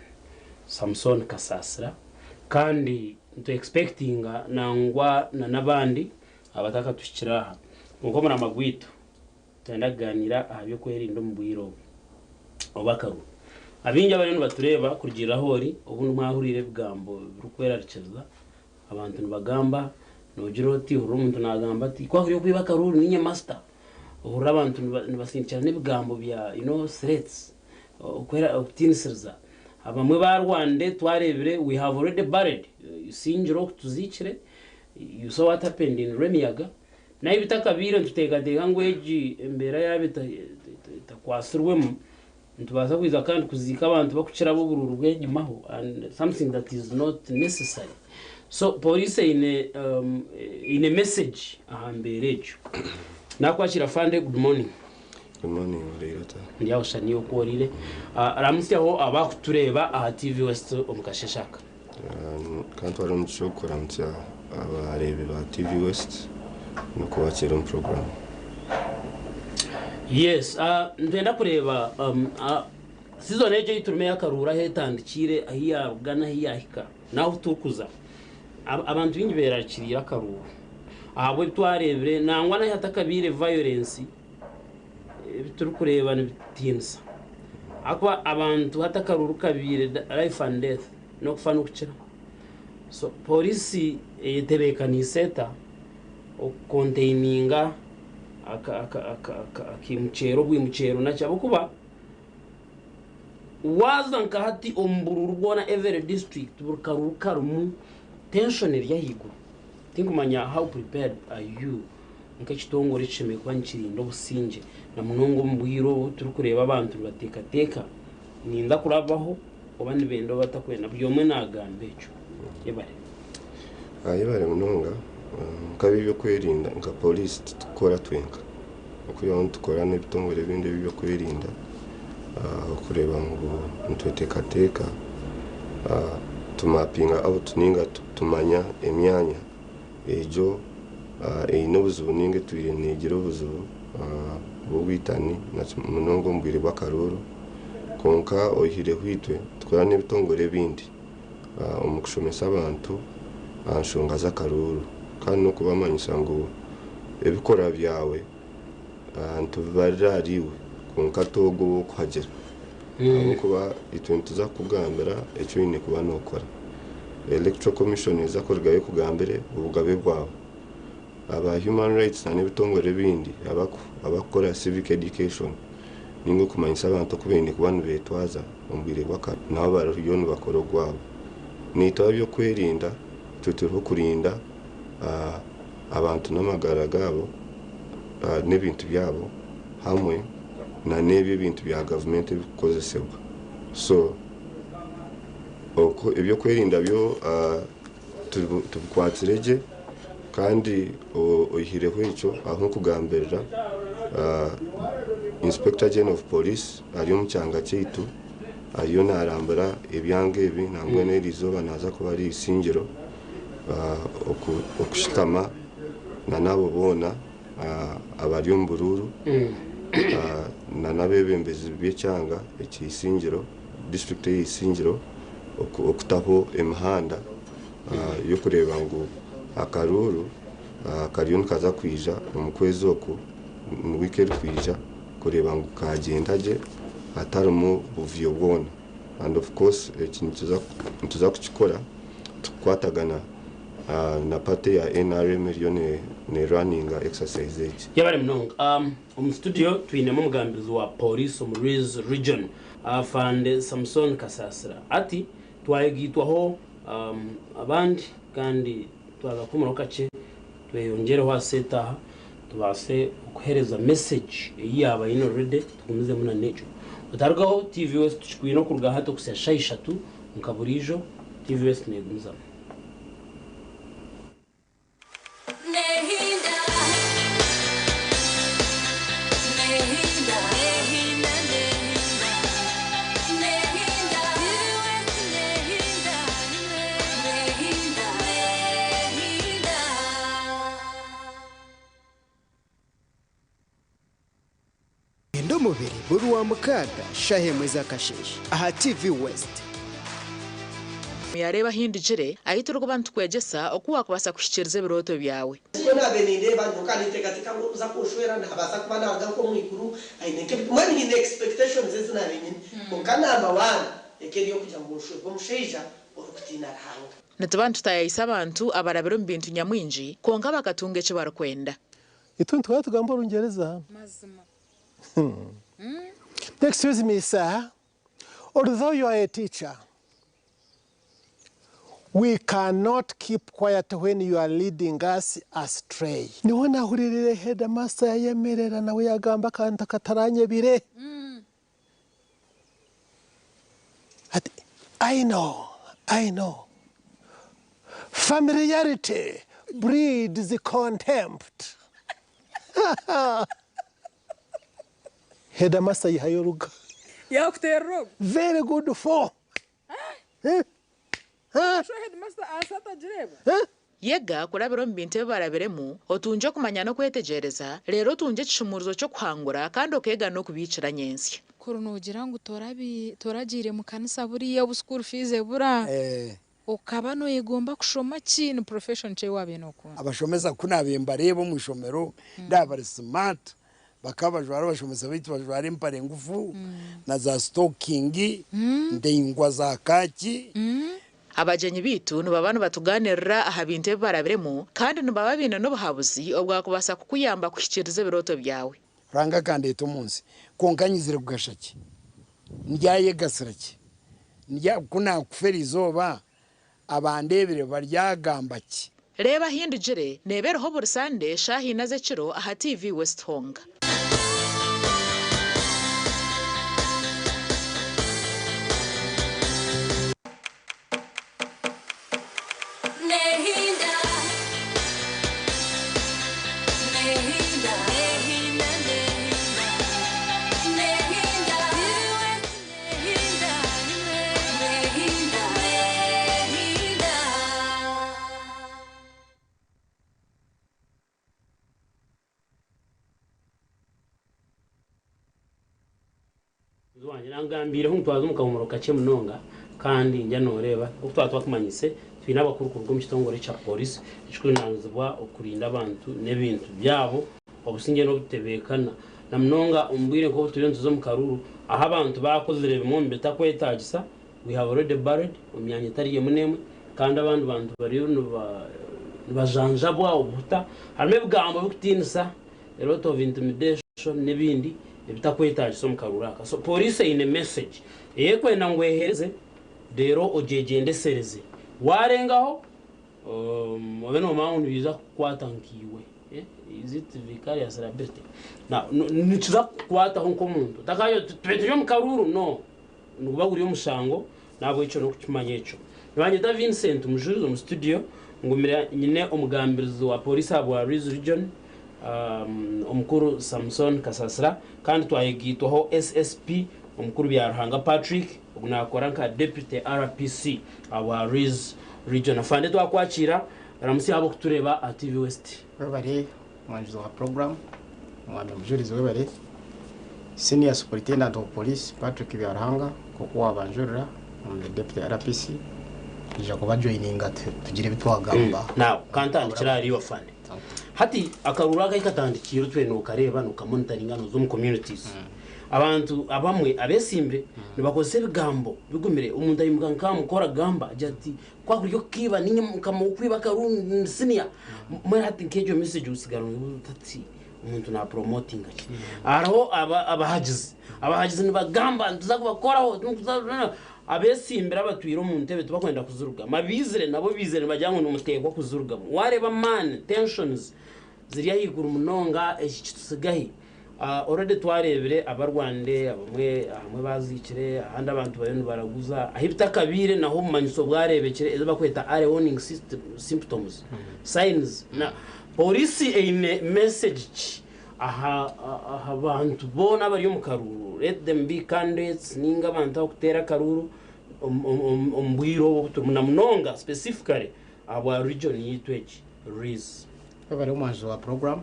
Samson Kasasira kandi nitu expectinga nangwa na n'abandi abatakatuhikire aha kwonka omurama gwaitu Nitwenda kugaaniira aha by'okwerinda omu bwire obu obw'akabi. Abaingi abariyo nibatureeba kurugiirira ahu ori, obundi mwahuriire ebigambo birikwerarikiriza, abantu nibagamba, noogira oti ohurira omuntu naagamba ati, ku ahuriire okwiba akaruuru niinye masita. Ohurira abantu nibasindikirana ebigambo bya you know threats, okutiinisiriza. Abamwe baarwanire twareebire we have already buried Isingiro oku tuziikire, you saw what happened in Lwemiyaga. Nahi bitakabaire nituteekateeka ngu egi embeera yaaba etakwatsirwemu, nitubaasa kwija kandi kuziika abantu barikukira ab'oburuuru bw'enyimaho and something that is not necessary. So pooriisi eine eine message aha mbeera egyo. Naakwakiira Afande, good morning. Good morning, oraire ota? Ndi aho sha niiwe oku oraire. Ramutsyaho abakutureeba aha TV West omu kasheeshe aka. Ka ntware omugisha ogu kuramutsya abareebi ba TV West n'okubakiira omu puroguraamu. Yes, nitwenda kureeba season egi ei turimu ey'akaruuru ahu etandikiire, ahu yaaruga n'ahu yaahika n'ahu turikuza. Abantu baingi beerarikiriire akaruuru ahabw'ebi twareebire nangwa n'ahu hatakabaire violence. Ebi turikureeba nibitiinisa ahakuba abantu hati akaruuru kabaire life and death, n'okufa n'okukira. So pooriisi eyetebeekaniise eta okukonteininga akaimukyero obwimukyero naki ahabw'okuba waaza nka hati omu buruuru bwona every district buri karuuru karimu tension eri ahaiguru. Tinkumanya how prepared are you nk'ekitongore ekishemereire kuba nikirinda obusingye na munonga omu bwire obu turikureeba abantu nibateekateeka ninda kurabaho oba nibenda oba batakwenda buri omwe naagamba ekyo. Yebare. Yebare munonga. Nk'ab'ebyokwerinda nka pooriisi titukukora twenka okwihaho nitukora n'ebitongore ebindi eby'ebyokwerinda okureeba ngu nitweteekateeka tumapinga out ninga tumanya emyanya Egyo eine obuzibu ninga etwire negira obuzibu bw'obwitani na munonga omu bwire bw'akarooro. Kwonka oihireho itwe, nitukora n'ebitongore ebindi omu kushomesa abantu aha nshonga z'akarooro kandi n'okubamanyisa ngu ebikorwa byawe nitubibarira ahari iwe kwonka ti ogwo ow'okuhagira. Ahabw'okuba itwe nituza kukugambira eki oine kuba nookora. Electoral Commission neeza kurugayo ekugambire obugabe bwawe. Aba Human Rights na n'ebitongore ebindi abakukora Civic Education ninga okumanyisa abantu oku baine kuba nibeetwaza omu bwire bw'akabi nabo bariyo nibakora ogwabo. Naitwe ab'ebyokwerinda itwe turiho kurinda abantu n'amagara gaabo n'ebintu byabo hamwe na n'ebyo ebintu bya gavumenti ebirikukozesebwa. So. Ebyokwerinda byo tubikwatsire gye kandi oyihireho ekyo ahu nkugambirira Inspector General of Police ari omu kyanga kyaitu ariyo narambura ebyanga ebi nambwenu eriizooba naaza kuba ari Isingiro okushutama na n'abo boona abari omu buruuru na n'abeebembezi b'ekyanga ekya Isingiro, disiturikiti eya Isingiro okutaho emihanda y'okureeba ngu akaruuru kariyo nikaza kwija omu kwezi oku, omu wiiki erikwija kureeba ngu kagyenda gye hatarimu buvuyo bwona and of course eki nituza kukikora tukukwatagana na party ya nrm eriyo ne runninga exercise egi. Yebare munonga. Omu studio twinemu omugambirizi wa Pooriisi omu Rwizi Region, Afande Samson Kasasira. Ati twayegaitwaho abandi kandi twaza kuhumuraho kakye tweyongyereho aha seeti aha tubaase okuheereza message ei yaaba aine already tugumizemu na n'ekyo. Otarugaho, TV West tukikwine okuruga hati okuhitsya shaaha ishatu nka buriijo, TV West neegumizamu. Rinda Omubiri buri Rwamukaaga shaaha emwe z'akasheeshe aha TV West. Yareeba ahindukire, ahu turikuba nitukwegyesa oku waakubaasa kuhikiiriza ebirooto byawe. Nikwo naabaire nindeeba nyowe ninteekateeka ngu orikuza kunshwera naabaasa kuba naaruga nk'omu iguru aine nk'ebi mbwenu nyine expectations ezi naabaire nyine kwonka number one eka eri ey'okugira ngu nshwerwe omushaija orikutiina Ruhanga. Nituba nitutaayaayisa abantu abarabire omu bintu nyamwingi kwonka bakatunga eki barikwenda. Itwe nituhora tugamba Orungyereza. Excuse me sir, although you are a teacher, we cannot keep quiet when you are leading us astray. Niho nahuriirire headmaster yayemerera nawe yagamba akantu akataranyebire. Ati, I know, I know. Familiarity breeds contempt. Headmaster yihayo oruga. Yakuterera ogu. Very good for. Sho headmaster ahansi atagireeba? Yega kurabira omu bintu ebi barabiremu, otungye okumanya n'okwetegyereza, reero otungye ekishumuurizo ky'okuhangura kandi okeega n'okubiikira nyentsya. Kuri noogira ngu toragiire mu kanisa buriya obu school fees ebura, okaba nooyegomba kushoma ki? Ni profession ki ei waabaire nookunda? Abashomesa ku naabaire mbareeba omu ishomero ndaaba bari smart, bakaba bajwara abashomesa baitu bajwara empare ngufu na za sitokingi ndaingwa za kaaki. Abagyenyi baitu nibaba nibatugaaniirira aha bintu ebi barabiremu kandi nibaba baine n'obuhabuzi obwakubaasa kukuyamba kuhikiiriza ebirooto byawe. Ruhanga akandeeta omu nsi, kwonka nyizire kugasha ki? Ndyayegasira ki? Ndya, ku naakufa eri izooba, abandeebire baryagamba ki? Reeba Ahindugire neeba eriho buri Sande shaaha ina z'ekiro aha TV West honka. Mukazi wangye nangambiireho ngu twaza omu kahumuro kakye munonga kandi ngya nooreeba nk'oku twaba twakumanyise twine abakuru kuruga omu kitongore kya poorisi ekirikujunaanizibwa okurinda abantu n'ebintu byabo obusingye n'obutebeekana na munonga omu bwire nk'obu turiyo nituza omu karuuru ahu abantu baakozire bimwe omu bitakwetaagisa we have already buried omu myanya etari emwe n'emwe kandi abandi bantu bariyo nibajanjabwa obuhuta harimu ebigambo birikutiinisa a lot of intimidation n'ebindi ebitakwetaagisa omu karuuru aka. So pooriisi eine message ei erikwenda ngu eheereze reero ogyegyendesereze. Waarengaho obe noomanya ngu nibaija kukukwata nkaiwe. Is it vicarious liability? Now nikiza kukukwataho nk'omuntu. Otakagira oti tube turi omu karuuru, no. Niguba guri omushango. N'ahabw'ekyo n'okukimanya ekyo. Nibanyeta Vincent Mujurizi omu studio, ngumire nyine omugambirizi wa pooriisi ahabwa Rwizi Region, Omukuru Samson Kasasira kandi twayegaitwaho SSP Omukuru Byaruhanga Patrick, ogu naakora nka Deputy RPC ahabwa Rwizi Region. Afande twakwakiira, ramutsya ahabw'okutureeba aha TV West. Webare omwanjuzi wa program Omwami Mujurizi webare. Senior Superintendent of Police Patrick Byaruhanga nkoku wabanjurira I'm the Deputy RPC nija kuba joininga tugire ebitwagamba. Now kantandikire ahari iwe Afande. Hati akaruru aka ahi katandikiire otwire nokareeba nokamonitaringa noza omu communities. Abantu abamwe abesimbire nibakozesa ebigambo bigumire omuntu aimuka nka mukora agamba agira ati ku akurya okukiiba ninye mukama w'okwiba akaruru ndi senior. Mbwenu hati nk'egyo message osigara noyebuuza oti omuntu na promotinga ki? Hariho abahagizi, abahagizi nibagamba nituza kubakoraho Abesimbire abatwire omu ntebe tibakwenda kuzirugamu. Abaizire nabo baizire nibagira ngu nimuteekwa kuzirugamu. Waareeba amaani, tensions, ziri ahaiguru munonga, eki kitutsigahi? Already twareebire abarwande abamwe ahamwe baaziikire, ahandi abantu bariyo nibaraguza. Ahu bitakabaire naho obumanyiso bwareebekire ezi barikweta early warning symptoms, signs. Pooriisi eine message ki aha aha bantu boona abari omu karuuru, let them be candidates ninga abantu abakuteera akaruuru omu bwire obu obuturimu na munonga specifically ahabwa region yaitu egi Rwizi. Webare omwanjuzi wa program,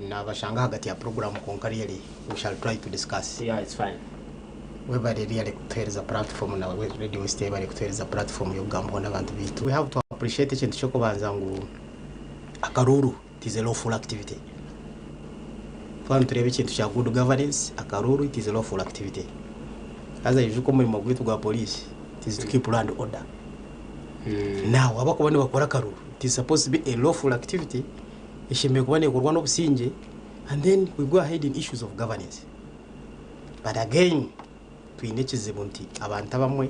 nabashanga ahagati ya program kwonka really we shall try to discuss. Yeah it's fine. Webare really kutuhereza platform na Radio West yebare kutuhereza platform yokugambaho nabantu beitu. We have to appreciate ekintu kyokubanza ngu akaruuru It is a lawful activity. Twaba nitureeba ekintu kya good governance, akaruuru it is a lawful activity. Haza ijuka omurimo gwaitu gwa police it is to keep law and order. Now abakuba nibakora akaruuru it is supposed to be a lawful activity eshemereire kuba nekorwa n'obusingye and then we go ahead in issues of governance. But again twine ekizibu nti abantu abamwe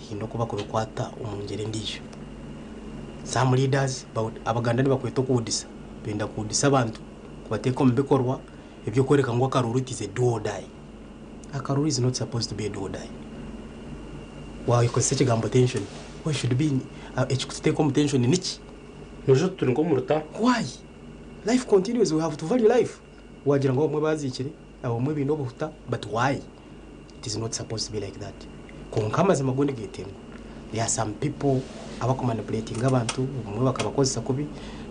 haine oku bakubikwata omu ngyeri endiijo. Some leaders Abaganda nibakweta okuwudisa, benda kuwudisa abantu kubateeka omu bikorwa eby'okworeka ngu akaruuru it is a do or die. Akaruuru is not supposed to be a do or die. Wakozesa ekigambo tension, why should be ekikututeeka omu tension niki? Noija oti turi nk'omu rutaro. Why? Life continues, we have to value life. Wagira ngu abamwe baziikire, abamwe baine obuhuta but why? It is not supposed to be like that. Kwonka amazima go nigetengwa. There are some people abakumanipulatinga abantu obumwe bakabakozesa kubi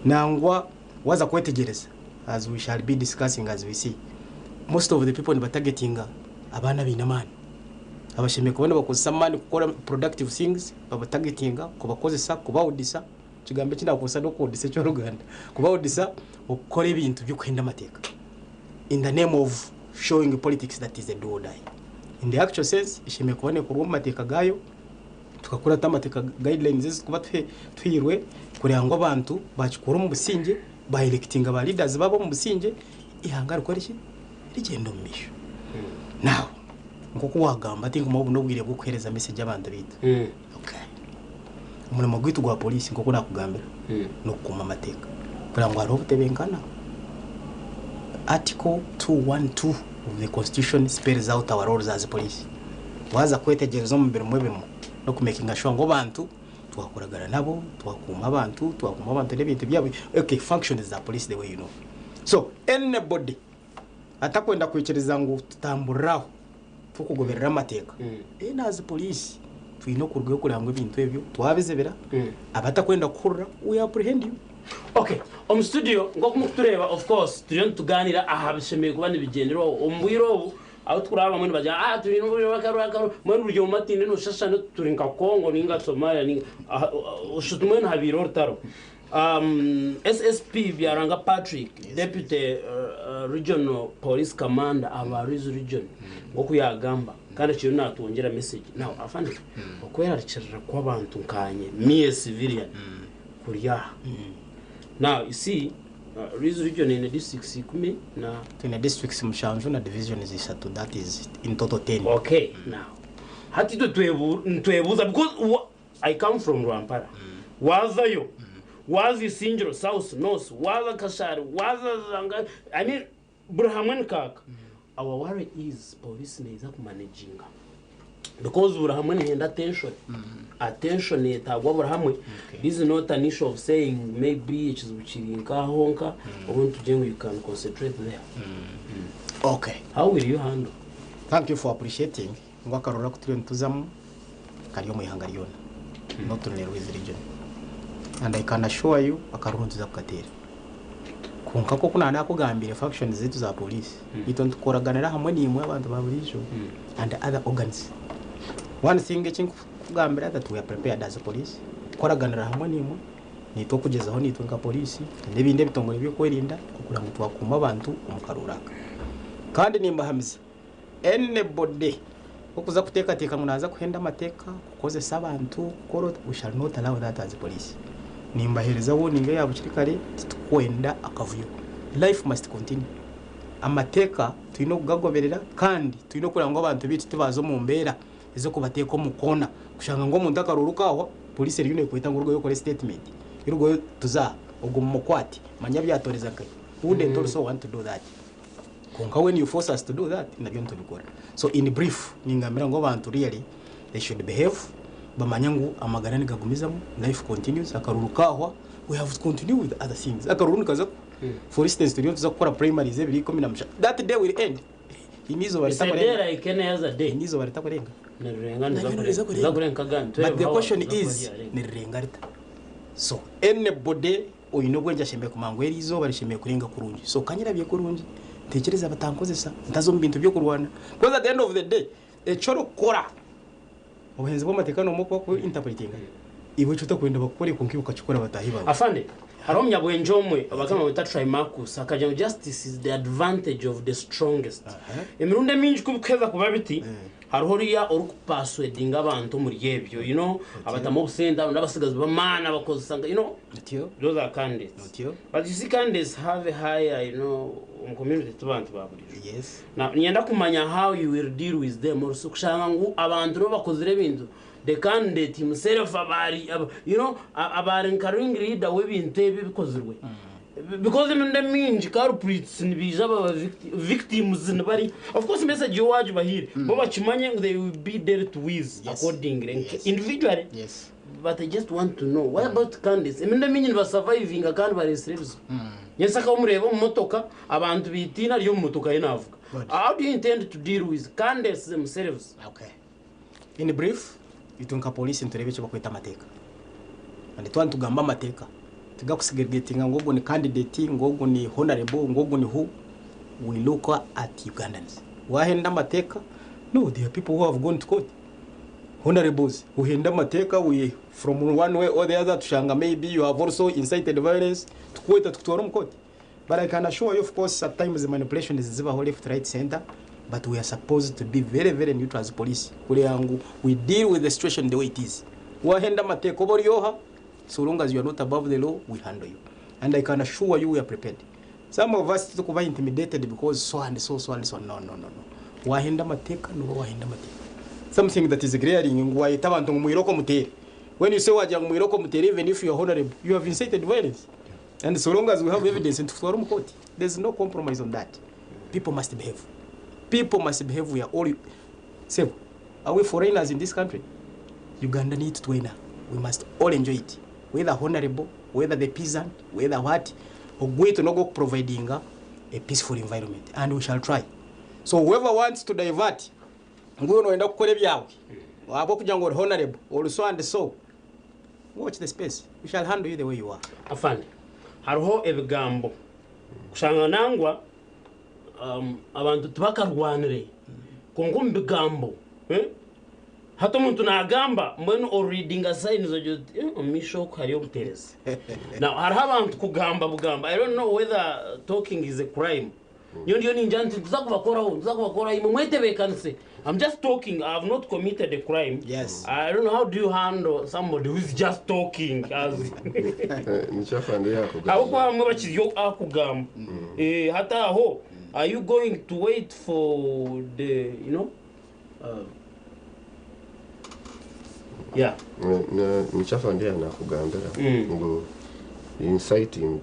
nangwa waza kwetegyereza as we shall be discussing as we see most of the people nibatargetinga abaana abaine amaani abashemereire kuba nibakozesa amaani kukora productive things babatargetinga kubakozesa kubahudisa ekigambo eki nakozesa n'okuhudisa eky'oruganda kubahudisa okukora ebintu by'okuhenda amateeka in the name of showing politics that is a do or die. In the actual sense, eshemereire kuba nekorwa omu mateeka gaayo, tukakurata amateeka guidelines ezi turikuba tuhairwe kureba ngu abantu bakikora omu busingye, ba electinga ba leaders baabo omu busingye, eihanga rikore ki? Rigyende omu maisho. Now, nk'oku waagamba tinkumanya obu n'obwire bw'okuheereza message abantu baitu. Okay. Omurimo gwaitu gwa poliisi nk'oku naakugambira n'okukuuma amateeka kureba ngu hariho obutebenkana. Article 212 of the constitution spells out our roles as police. Waaza kwetegyereza omu birimo ebimwe n'okumekinga sure ngu abantu twakoragana nabo, twakuuma abantu, twakuuma abantu n'ebintu byabo. Okay, functions za police the way you know. So anybody atakwenda kwikiriza ngu tutamburire aho tukugoberera amateeka, then as police twine okurugayo kureba ngu ebintu ebyo twabizibira, abatakwenda kuhurira we apprehend you. Ok, omu studio nk'oku murikutureeba of course turiyo nitugaaniira aha bishemereire kuba nibigyenderwaho omu bwire obu ahu turikuraba bamwe nibagira ah twine obwire bw'akaru akaru mbwenu buri omwe atiine noshusha turi nka Congo ninga Somalia ninga oshusha mbwenu habaire orutaro. SSP Byaranga Patrick, Deputy Regional Police Commander aba Rwizi Region nk'oku yaagamba kandi akiriyo naatwongyera message. Now afande okwerarikirira kw'abantu nkaanye me a civilian kuri aha. Now you see Rwizi Region eine districts ikumi na. Twine districts mushanju na divisions ishatu that is in total ten. Okay now hati itwe nitwebuuza because I come from Rwampara wazayo waza Isingiro south north waza Kashari waza Zanga I mean buri hamwe nikaaka our worry is police neeza kumanaginga. Because buri hamwe nihenda attention. Attention neyetagwa buri hamwe. This is not an issue of saying maybe ekizibu kiri nkaha honka obundi tugire ngu you can concentrate there. Okay. How will you handle? Thank you for appreciating ngu akaruru aku turiyo nituzamu kari omu ihanga ryona not only Rwizi region and I can assure you akaruru nituza kukateera. Kwonka nk'oku naanakugambire functions zaitu za police itwe nitukoraganira hamwe naimwe abantu ba buriijo and other organs. One thing eki nkukugambira that we are prepared as a police kukoraganira hamwe naimwe naitwe okugyezaho naitwe nka police n'ebindi ebitongore by'okwerinda okureba ngu twakuuma abantu omu karuuru aka. Kandi nimbahamiza anybody okuza kuteekateeka ngu naaza kuhenda amateeka, kukozesa abantu, kukora ota, we shall not allow that as police. Nimbaheereza warning eya bukiri kare, titukwenda akavuyo. Life must continue. Amateeka twine okugagoberera kandi twine okureba ngu abantu baitu tibaaza omu mbeera ez'okubateeka omu koona kushanga ngu omuntu akaruuru kaahwa, police eriyo neekweta ngu orugeyo okore statement, orugeyo tuze aha, ogwo mumukwate, manya abyatooreza nkahi. Who wouldn't also want to do that? Kwonka when you force us to do that, nabyo nitubikora. So in brief, ningambira ngu abantu really they should behave, bamanye ngu amagara nigagumizamu, life continues, akaruuru kaahwa, we have to continue with other things. Akaruuru nikaza kuhwa. For instance, turiyo nituza kukora primaries 2017, that day will end. Haine eizooba It's a day ritakurenga. like any other day. Haine eizooba ritakurenga. Nirirenga Naryo niriza niza kurenga. kurenga nkagani But the 12 hours question niza is, kuba ryarenga. nirirenga rita? So anybody oine obwengye ashemereire kumanya ngu eri izooba rishemereire kurenga kurungi. So kanyerabye kurungi, ntekyereza batankozesa, ntaza omu bintu by'okurwana. Because at the end of the day, eki orikukora, obuhenzi bw'amateeka noomwe oku baku interpretinga, iwe eki otakwenda bakukore kwonka iwe okakikora bataahi baawe. Afande, hariho omunyabwengye omwe bakaba nibamweta Trimachus akagira ngu justice is the advantage of the strongest. Emirundi emingi ku bikuheza kuba biti, hariho oriya orikupaswedinga abantu omuri ebyo, you know, abatamu obusente abandi abasigazi b'amaani abakozesa nka, you know, those are candidates. But you see candidates have a higher, you know, omu community ti bantu ba burijo. Now, niinyenda kumanya how you will deal with them also kushanga ngu abantu nibo bakozire ebintu, the candidate himself aba ari, you know, aba ari nka ring leader w'ebintu ebi ebikozirwe. Because emirundi emingi culprits nibaija baba victims nibari, of course message yo wagibahaire, bo bakimanye ngu they will be dealt with accordingly, individually. But I just want to know, what about candidates? Emirundi emingi nibasurvivinga kandi bareetsire ebizibu. Nyensi akaba omureeba omu motoka, abantu bitiina ari omu motoka ye naavuga. How do you intend to deal with candidates themselves? Okay. In brief, itwe nka police nitureeba eki barikweta amateeka. And twaba nitugamba amateeka, tigakusegregatinga ngu ogu ni candidate, ngu ogu ni honourable, ngu ogu ni who. We look at Ugandans. Wahenda amateeka, no, there are people who have gone to court. Honourables, ohenda amateeka, we from one way or the other tushanga maybe you have also incited violence, tukweta tukutwara omu court. But I can assure you of course at times manipulations zibaho left right center, but we are supposed to be very very neutral as police kureeba ngu we deal with the situation the way it is. Wahenda amateeka oba ori oha, so long as you are not above the law, we handle you. And I can assure you we are prepared. Some of us titukuba intimidated because so and so, so and so, no, no, no, no. Wahenda amateeka noba wahenda amateeka. Something that is glaring ngu wayeta abantu ngu mwiroko muteere. When you say wagira ngu mwiroko muteere even if you are honorable, you have incited violence. And so long as we have evidence nitukutwara omu kooti. There is no compromise on that. People must behave. People must behave. We are all sebo. Are we foreigners in this country? Uganda niyaitu twena. We must all enjoy it. Whether honorable, whether the peasant, whether what, ogwaitu n'ogw'okuprovidinga a peaceful environment and we shall try. So whoever wants to divert ngu iwe noyenda kukora ebyawe ahabw'okugira ngu ori honorable, ori so and so, watch the space. We shall handle you the way you are. Afande, hariho ebigambo kushanga nangwa abantu tibakarwanire kwonka omu bigambo hati omuntu nagamba mbwenu oreadinga signs ogira oti omu maisho oku hariyo obuterezi. Now hariho abantu kugamba bugamba, I don't know whether talking is a crime. Nyowe ndiyo ningira nti nituza kubakoraho, nituza kubakoraho imwe mwetebeekanise. I'm just talking, I have not committed a crime. Yes. I don't know how do you handle somebody who is just talking as Nikyo afande yakugamba. Ahabw'okuba abamwe bakiri aha kugamba. Hati aho, are you going to wait for the, you know, yeah. Nikyo afande yanakugambira ngu inciting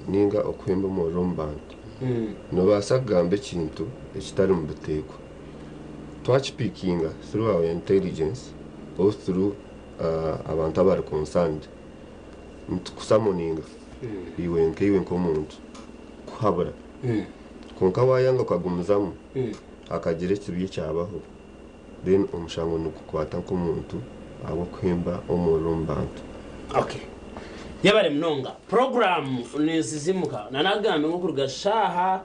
ninga okuhemba omuriro omu bantu. Nobaasa kugamba ekintu ekitari mu buteekwa. Twakipikinga through our intelligence or through abantu abari concerned, nitukusamoninga iwe nk'iwe nk'omuntu kuhabura. Kwonka wayanga okagumizamu hakagira ekibi ekyabaho, then omushango nigukukwata nk'omuntu ahabw'okuhemba omuriro omu bantu. Okay. Yebare munonga. Puroguraamu neesizimuka. Nanagambe ngu okuruga shaaha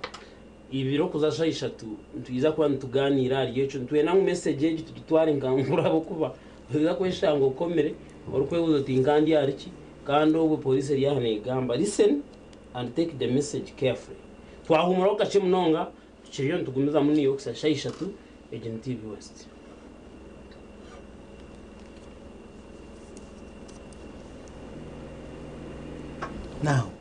ibiri okuza shaaha ishatu nitwija kuba nitugaaniira ahari ekyo. Nitwenda ngu mesegi egi tugitware nka nkuru ahabw'okuba noija kweshanga okomire orikwebuuza oti nka ndi ahari ki? Kandi obwo pooriisi eri aha neegamba. Listen and take the message carefully. Twahuumuraho kakye munonga tukiriyo nitugumizamu naiwe okuhitsya shaaha ishatu. Egi ni TV West. Now.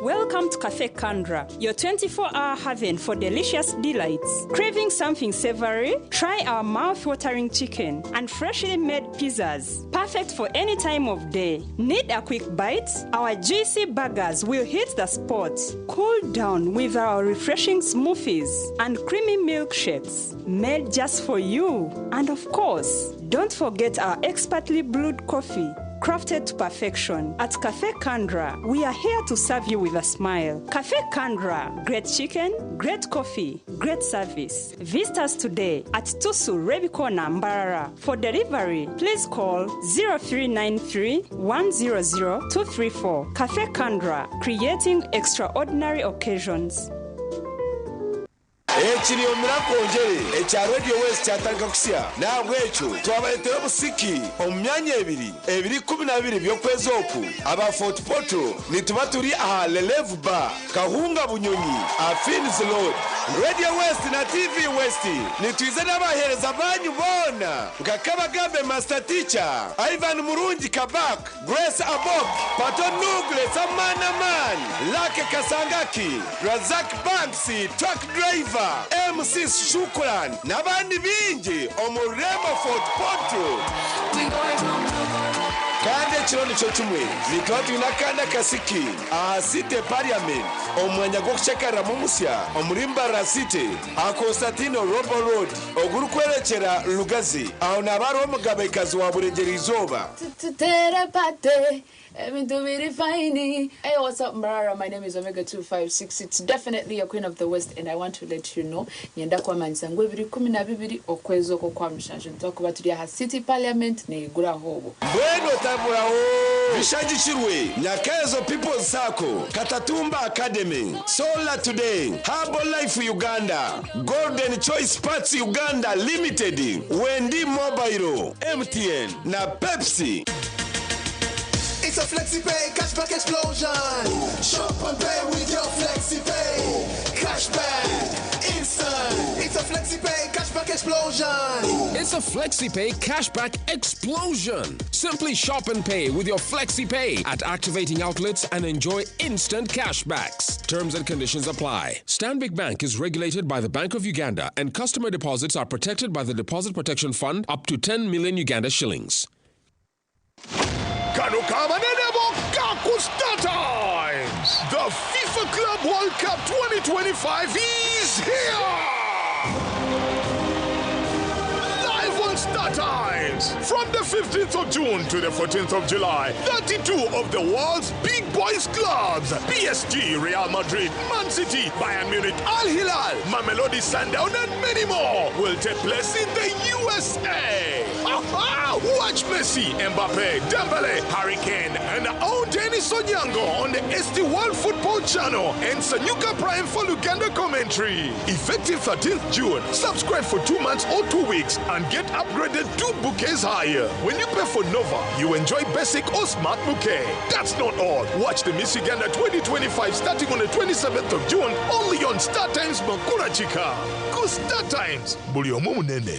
Welcome to Cafe Kandra, your 24 hour haven for delicious delights. Craving something savory? Try our mouth-watering chicken and freshly made pizzas, perfect for any time of day. Need a quick bite? Our juicy burgers will hit the spot. Cool down with our refreshing smoothies and creamy milkshakes made just for you. And of course, don't forget our expertly brewed coffee crafted to perfection. At Cafe Kandra, we are here to serve you with a smile. Cafe Kandra, great chicken, great coffee, great service. Visit us today at Tusu Rebikona Mbarara. For delivery, please call 0393 100 234. Cafe Kandra, creating extraordinary occasions. Eki ni Omira Nkongyere, ekya Radio West kyatandika kusya. N'ahabw'ekyo twabareetera obusiki omu myanya ebiri, ebiro 12 by'okwezi oku. Aba Fort Portal nituba turi aha Lelevu Bar, Kahunga Bunyonyi, aha Finn's Road. Radio West na TV West nitwiza n'abaheereza baanyu boona nka Kabagambe Master Teacher, Ivan Murungi Kabak, Grace Abok, Pato Nugle Samana Man, Lucky Kasangaki, Razak Banks, Truck Driver, MC Shukran n'abandi baingi omu rurembo Fort Portal. Kandi ekiro nikyo kimwe nituba twine akandi akasiki aha City Parliament omu mwanya gw'okushekariramu omusya omuri Mbarara City aha Constantino Robo Road ogurikworekyera Lugazi. Aho naaba hariho Omugabekazi wa Burengyerwa-izooba. Tutere party, ebintu biri fine. Hey, what's up, Mbarara? My name is Omega 256. It's definitely a queen of the West, and I want to let you know. Nyenda kwamanyisa ngu ebiri 12 okwezi okwo kwa mushanju nitwakuba turi aha City Parliament neiguraho obwo. Mbwenu otaburaho! Bishagikirwe Nyakaezo People's Sacco, Katatumba Academy, Solar Today, Herbal Life Uganda, Golden Choice Parts Uganda Limited, Wendy Mobile, MTN na Pepsi. It's a FlexiPay cashback explosion. Shop and pay with your FlexiPay. Cashback, instant. It's a FlexiPay cashback explosion. It's a FlexiPay cashback explosion. Simply shop and pay with your FlexiPay at activating outlets and enjoy instant cashbacks. Terms and conditions apply. Stanbic Bank is regulated by the Bank of Uganda and customer deposits are protected by the Deposit Protection Fund up to 10 million Uganda shillings. Kano kabanene bokka ku Star Times. The FIFA Club World Cup 2025 is here! Live on Star Times! From the 15th of June to the 14th of July, 32 of the world's big boys clubs PSG, Real Madrid, Man City, Bayern Munich, Al Hilal, Mamelodi Sundown, and many more will take place in the USA. Aha! Watch Messi, Mbappe, Dembele, Harry Kane, and our Dennis Onyango on the ST World Football Channel and Sanyuka Prime for Luganda commentary. Effective 13th June, subscribe for 2 months or 2 weeks and get upgraded two bouquets higher. When you pay for Nova, you enjoy basic or smart bouquet. That's not all. Watch the Miss Uganda 2025 starting on the 27th of June only on Star Times Makura Chika. Go Star Times. Buli omu munene.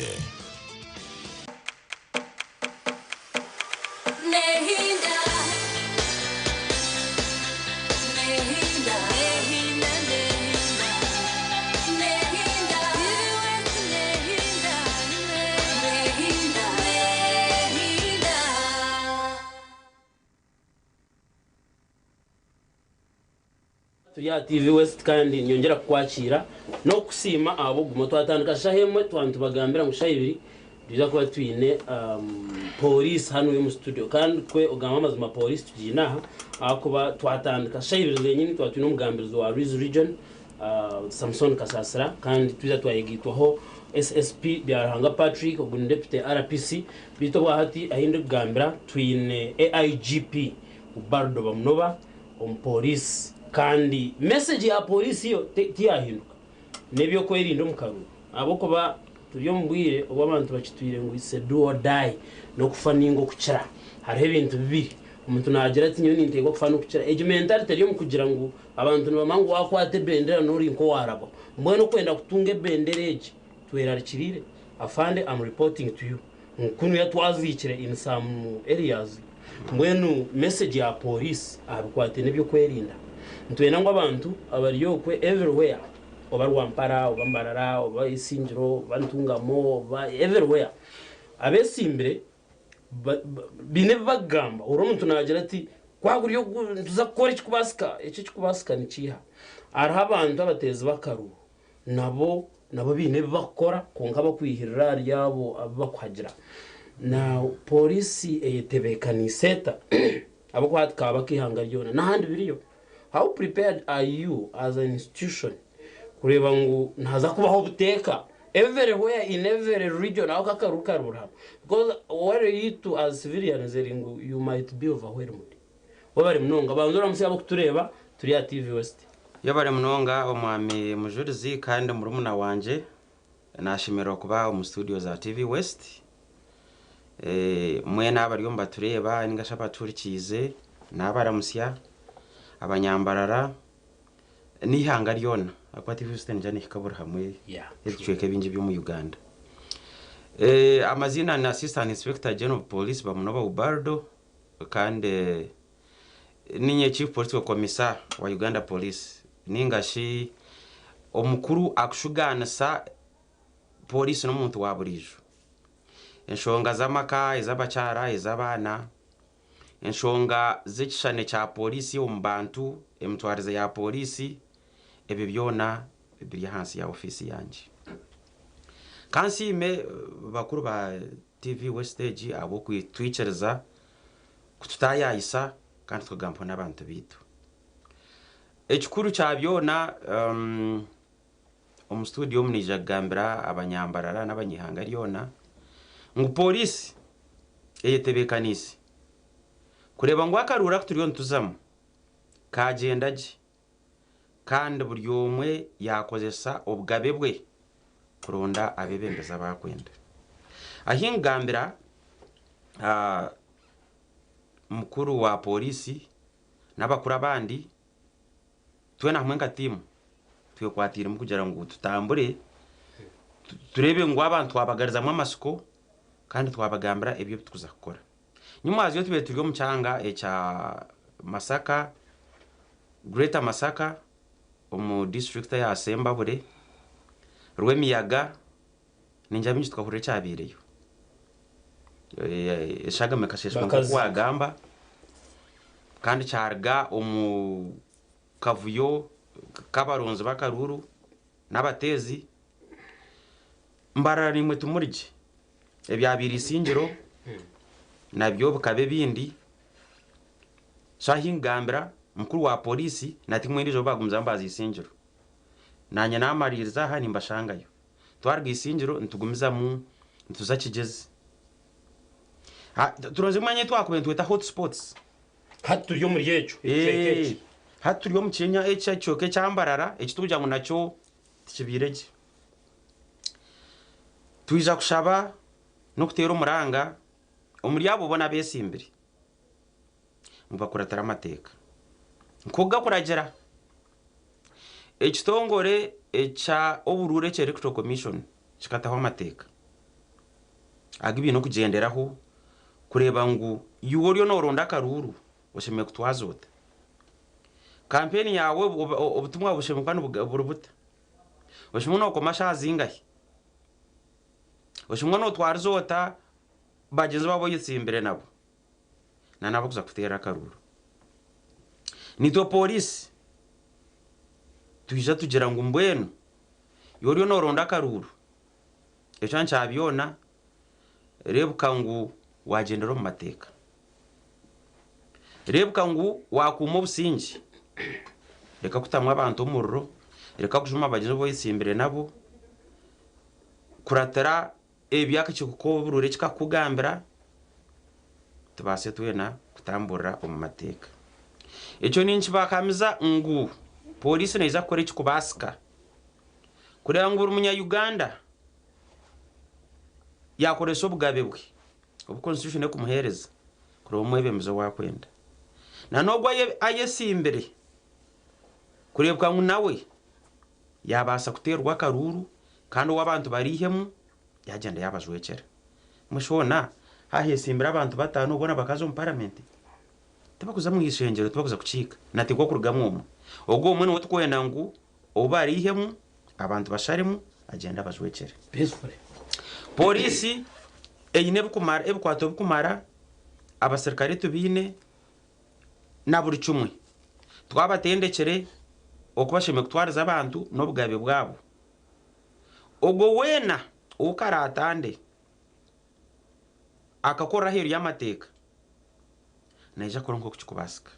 Nehinda. Nehinda. Nehinda, nehinda, nehinda. TV West nehinda, nehinda, nehinda. Turi aha TV West kandi nyongyera kukwakira n'okusiima ahabw'okuguma twatandika shaha emwe twaba nitubagambira ngu shaha ibiri nitwija kuba twine um, police hanu omu studio kandi kwe ogamba amazima police tugiine aha ahakuba twatandika shaha ibiri zenyini twaba twine omugambirizi wa Rwizi region uh, Samson Kasasira kandi twija twayegaitwaho SSP Byaruhanga Patrick ogu ni deputy RPC beitu obwahati ahi ndikugambira twine AIGP Ubaldo Bamunoba omupoliisi kandi message ya polisi yo tiyahinduka n'ebyokwerinda omu karuru ahabw'okuba turi omu bwire obu abantu bakitwire ngu it's a do or die n'okufa ninga okukira. Hariho ebintu bibiri omuntu naagira ati nyowe ninteekwa kufa n'okukira egyo mentality eri omu kugira ngu abantu nibamanya ngu wakwata ebendera n'ori nk'owaarabwaho mbwenu okwenda kutunga ebendera egi twerarikiriire. Afande am reporting to you ngu kunuya twaziikire in some areas mbwenu message ya police aha bikwataine n'ebyokwerinda nitwenda ngu abantu abari okwe everywhere oba Rwampara oba Mbarara oba Isingiro oba Ntungamo oba everywhere abesimbire baine ebi bakugamba ori omuntu nagira ati kwagura nituza kukora ekikubaasika eki ekikubaasika nikiiha hariho abantu abateezi b'akaruru Nabo nabo baine ebi bakukora kwonka bakwihirira ahari abo abu bakuhagira. Na pooriisi eyetebeekaniise eta? Ahabw'okuba hati kaaba ak'eihanga ryona n'ahandi biriyo. How prepared are you as an institution kureeba ngu nihaza kubaho obuteeka everywhere in every region aho k'akaruuru kari buri hamwe? Because worry yaitu as civilians eri ngu you might be overwhelmed. Webare munonga. Banza oramutsye abarikutureeba turi aha TV West. Yebare munonga omwami Mujurizi kandi murumuna wangye. Nashemererwa kuba omu studio za TV West. Mwena abariyo nibatureeba ninga shi abatuhurikiize nabaramutsya, abanyambarara n'eihanga ryona ahakuba TV West neija nehika buri hamwe ebicweka ebingi eby'omu Uganda. Amaziina ni Assistant Inspector General of Police Bamunoba Ubaldo. Kandi ninye Chief Political Commissar wa Uganda Police ninga shi omukuru akushugaanisa pooriisi n'omuntu wa buriijo. Enshonga z'amaka, ez'abakyara, ez'abaana, enshonga z'ekishushani kya pooriisi omu bantu, emitwarize ya pooriisi, ebyo byona biri ahansi ya ofiisi yangye. Ka nsiime bakuru ba TV West egi ahabw'okwitwikiriza kututaayaayisa kandi tukagambaho n'abantu baitu. Ekikuru kya byona, omu studio omu naija kugambira abanyambarara n'abanyaihanga ryona ngu pooriisi eyetebeekaniise kureeba ngu akaruuru aku turiyo nituzamu kaagyenda gye kandi buri omwe yaakozesa obugabe bwe kuronda abeebembezi abu arikwenda. Ahi nkugambira, mukuru wa pooriisi n'abakuru abandi, twena hamwe nka tiimu twekwatiiremu kugira ngu tutambure tureebe ngu abantu twabagarizamu amatsiko kandi twabagambira ebi turikuza kukora. Nyimwazyo tubaire turi omu kyanga ekya Masaka, Greater Masaka omu disiturikiti eya Sembabule, Rwemiyaga, ningira baingi tukahurira ekyabaireyo. Eshagama ekasheeshwa nk'oku waagamba kandi kyaruga omu kavuyo k'abaronzi b'akaruuru n'abateezi. Mbarara naimwe timuri gye. Ebyabaire Isingiro nabyo bikaba ebindi. So ahi nkugambira mukuru wa poriisi na tiimu endiijo bo baagumizamu baaza Isingiro. Naanye naamariiriza aha nimbashangayo. Twaruga Isingiro nitugumizamu nituza Kigyezi. Turonzire omwanya ei twakubaire nitweta hot spots. Hati turi omuri ekyo ekicweka eki. Hati turi omu kyenya eki ekicweka ekya Mbarara eki turikugira ngu nakyo tikibaire gye. Twija kushaba n'okuteera omuranga omuri abo boona abeesimbire ngu bakuratire amateeka nk'oku gakuragira. Ekitongore ekya oburuuru ekya Electoral Commission kikataho amateeka agu baine okugyenderaho kureeba ngu iwe oriyo nooronda akaruuru oshemereire kutwaza ota. Kampeni yaawe obutumwa bushemerire kuba buri buta? Oshumwe nookoma shaaha zingahi? Oshumwe nootwariza ota bagyenzi baawe abu oyetsimbire nabo na n'abarikuza kuteera akaruuru? Naitwe pooriisi twija tugira ngu mbwenu iwe oriyo nooronda akaruuru, ekyo kya byona reebuka ngu waagyendera omu mateeka. Reebuka ngu waakuuma obusingye. Reka kutamu abantu omuriro, reka kujuma bagyenzi abu oyetsimbire nabo, kuratira ebi akakiiko k'oburuuru eki kakukugambira, tubaase twena kutamburira omu mateeka. Ekyo ninkibahamiza ngu pooriisi neija kukora ekirikubaasika kureeba ngu buri munya-Uganda yaakoresa obugabe bwe obu constitution erikumuheereza kureeba omwebembezi ou arikwenda. Na n'ogwo ayetsimbire kureebeka ngu nawe yaabaasa kuteerwa akaruuru kandi ou abantu bariihemu yaagyenda yaabajwekyera. Mbwenu shi hoona haahetsimbire abantu bataano boona bakaza omu paramenti? Tibakuza omu ishengyero tibakuza kukiika nateekwa kurugamu omwe. Ogwo omwe niwe turikwenda ngu ou bariihemu abantu basharemu agyende abajwekyere. Pooriisi eine ebikwato birikumara, abaserukare tubaine na buri kimwe. Twabatendekire oku bashemereire kutwariza abantu n'obugabe bwabo. Ogwo weena ou karaatande akakorera aheeru y'amateeka, naija kukora nk'oku kirikubaasika.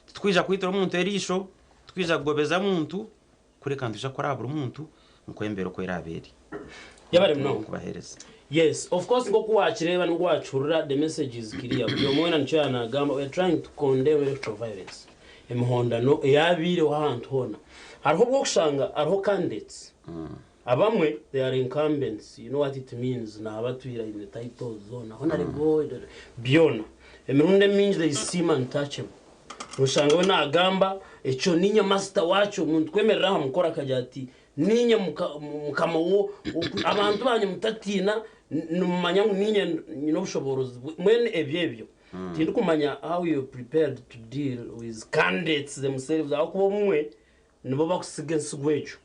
Titurikwija kwitira omuntu eriisho, titurikwija kugobeza muntu, kureka nitwija kukora aha buri muntu nk'embeera oku eraabe eri. Yebare munonga. Nkubaheereza. Yes, of course nk'oku wakireeba n'oku wakihurira the message is clear. Buri omwe weena nikyo yaaba nagamba, we are trying to condemn electoral violence. Emihondano eyabaireho ahantu hoona. Hariho obu orikushanga hariho candidates abamwe they are incumbents, you know what it means, naaba atwire aine titles zoona, honourable, byona. Emirundi emingi they seem untouchable. Noshanga we nagamba ekyo ninye master wakyo, omuntu kwemerera aha mukoro akagira ati Niinye mukama abantu bangye mutatiina, nimumanya ngu niinye nyine obushoboorozi mbwenu ebyo ebyo. Tindikumanya how you prepared to deal with candidates themselves ahabw'okuba obumwe nibo bakusiga ensigo egyo.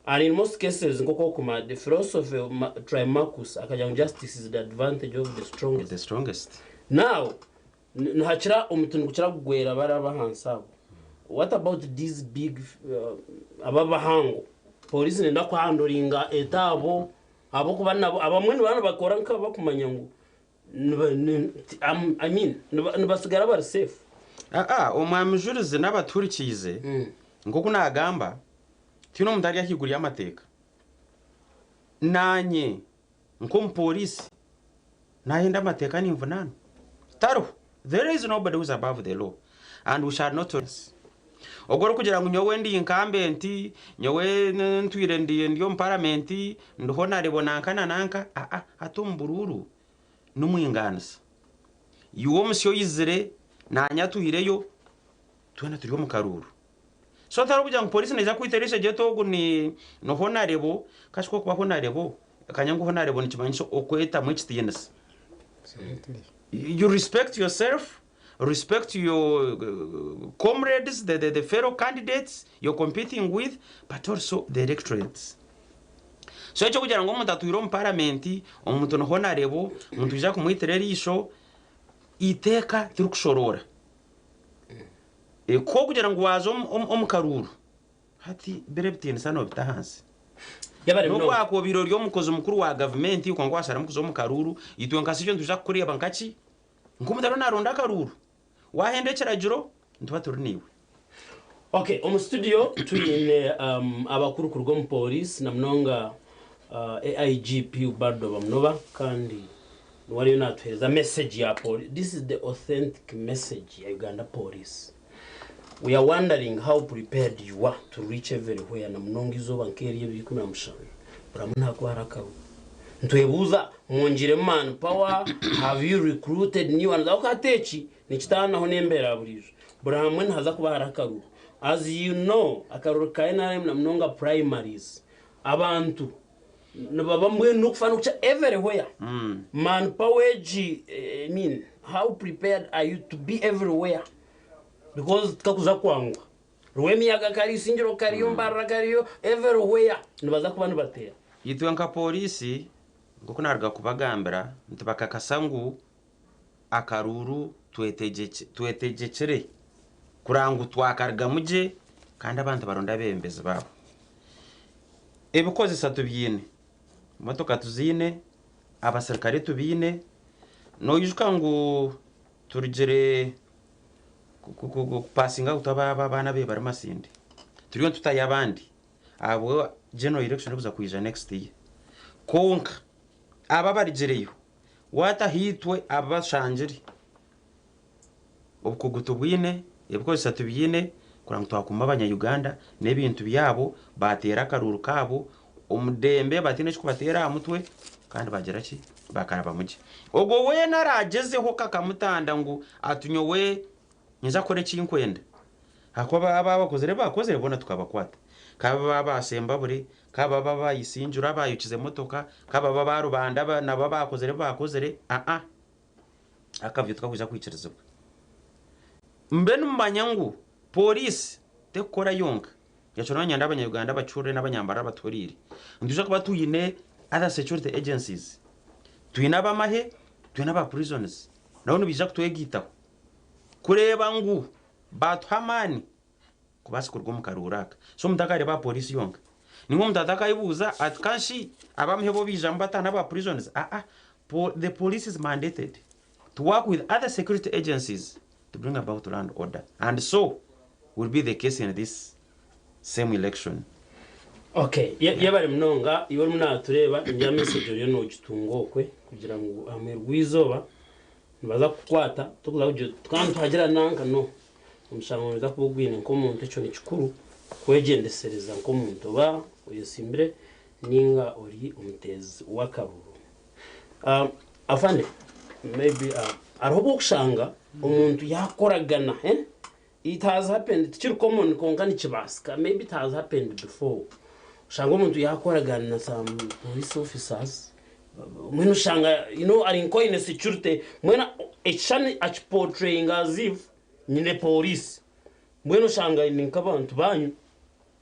And in most cases nk'oku orikumanya the philosophy of Trimachus akagira ngu justice is the advantage of the strongest. The strongest. Now Nihakira omuti nigukira kugwera bari abahansi abo. What about these big aba abahango? Police nenda kuhandoringa eta abo ahabw'okuba nabo abamwe nibaba nibakora nkabakumanya ngu I mean nibasigara bari safe. Aa, Omwami Mujurizi n'abatuhurikiize, nk'oku naagamba, tihaine omuntu ari ahaiguru y'amateeka. Naanye Nk'omupooriisi, naahenda amateeka ninvunaanwa? Tariho. There is nobody who is above the law and we shall not tolerate. Ogwo orikugira ngu nyowe ndi incumbent, nyowe ntwire ndi ndi omu parliament, ndi honarebo nanka na nanka, aa hati omu buruuru nimwingaanisa. Iwe omusya oizire, naanye atwireyo, twena turi omu karuuru. So tarikugira ngu police neija kwita erishegye eti ogu ni ni honarebo, kashi ku okuba honarebo, kanya ngu honarebo nikimanyisa okwetamu ekitiinisa. You respect yourself, respect your comrades, the, the, the fellow candidates you're competing with, but also the electorates. So ekyokugira ngu omuntu atwire omu paramenti, omuntu ni honarebo, ngu nitwija kumwitira eriisho, eiteeka tirikushoroora. Ku okugira ngu waaza omu karuuru, hati biri ebitiinisa noobita ahansi. N'obu waakuba obaire ori omukozi mukuru wa gavumenti kwonka waasharamu kuza omu karuuru, itwe nka Sityo nitwija kukureeba nka ki? Nk'omuntu ariyo naaronda akaruuru. Waahenda ekiragiro, nituba turi naiwe. Okay, omu studio twine abakuru kuruga omu pooriisi na munonga AIGP Ubaldo Bamunoba kandi Niwe ariyo natuhereza message ya police. This is the authentic message ya Uganda police. We are wondering how prepared you are to reach everywhere na munonga izooba nk'eri ebiri 17 buri hamwe nihakuba hariho akaruru. Nitwebuuza mwongyiremu man power, have you recruited new ones? Ahabw'okuba hati eki nikitaanaho n'embeera ya buriijo. Buri hamwe nihaza kuba hariho akaruru. As you know, akaruru ka NRM na munonga primaries, abantu Nibaba mbwenu nokufa nokukya everywhere man power egi I mean how prepared are you to be everywhere because tikakuza kwanguha. Rwemiyaga kariyo, Isingiro kariyo, Mbarara kariyo, everywhere nibaza kuba nibateera. Itwe nka pooriisi nk'oku naaruga kubagambira nitubakakasa ngu akaruuru twetegyekire kureba ngu twakarugamu gye kandi abantu baronde abeebembezi baabo. Ebikozesa tubiine, emotoka tuziine, abaserukare tubaine, noijuka ngu turugire kupasinga awutu abaana ababaire bari Masindi, turiyo nitutayo abandi ahabwa general election erikuza kwija next year. Kwonka aba abarugireyo waataho itwe abashangire, obukugu tubwine, ebikozesa tubiine kureba ngu twakuuma abanya-Uganda n'ebintu byabo, baateera akaruuru kaabo omudembe bataine ekirikubateera aha mutwe kandi baagira ki? Baakarabamu gye. Ogwo weena araagyezeho kakamutanda ngu ati nyowe ninza kukora eki nkwenda, ahakuba aba abakozire ebi baakozire boona tukabakwata. Ka babe aba Sembabure, ka babe aba Isingiro abaayokize emotoka, ka babe aba Rubanda nabo abaakozire ebi baakozire, aa akavuyo tikakwija kwikirizibwa. Mbe nimumanya ngu pooriisi tekukora yonka. Ekyo nonyenda abanya Uganda bakihurire n'abanyambarara batuhuriire. Nitwija kuba twine other security agencies. Twine ab'amahe, twine aba prisons. Nabo nibaija kutwegaitaho kureeba ngu baatuha amaani kubaasa kuruga omu karuuru aka. So omuntu akareeba aha pooriisi yonka. Ninga omuntu atakayebuuza ati kanshi ab'amahe bo baijamu bata n'aba prisons? Aa, the police is mandated to work with other security agencies to bring about law and order and so will be the case in this same election. Okay, yebare munonga iwe orimu natureeba ningira message oriyo nogitunga okwe kugira ngu aha muheru gw'eizooba nibaza kukukwata tokuza kugira oti kandi twagira nanka no omushango noza kuba ogwine nk'omuntu ekyo nikikuru kwegyendesereza nk'omuntu oba oyesimbire ninga ori omuteezi w'akaruru. Afande maybe hariho obu orikushanga omuntu yakoragana eh it has happened tikiri common kwonka nikibaasika maybe it has happened before oshanga omuntu yakoragana na some police officers mbwenu oshanga you know ari nk'oine security mbwenu ekishushani akiportrayinga as if nyine police mbwenu oshanga aine nk'abantu baanyu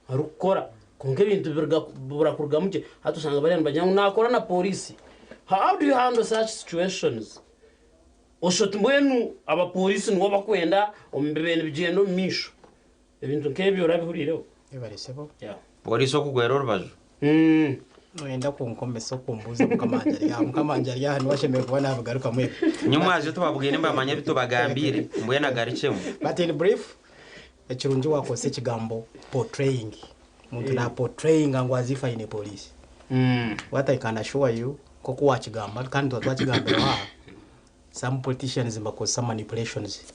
arikukora kwonka ebintu bibura kurugamu gye hati oshanga bariya nibagira ngu nakora na police how do you handle such situations osha oti mbwenu abapolisi nibo bakwenda omu bibaire nibigyenda omu maisho ebintu nk'ebyo orabihuriireho? Yebare sebo. Yeah. Poliisi okugwera orubaju. Noyenda kunkomesa okumbuuza mukama wangye ari aha mukama wangye ari aha niwe ashemereire kuba nabigarukamu ebi. Nyomwazyo tubabwire nibamanya ebi tubagambiire mbwenu agarukyemu. But in brief Ekirungi wakozesa ekigambo portraying. Omuntu na portrayinga ngu as if aine police. What I can assure you, nkoku wakigamba kandi tuba twakigambireho aha, some politicians nibakozesa manipulations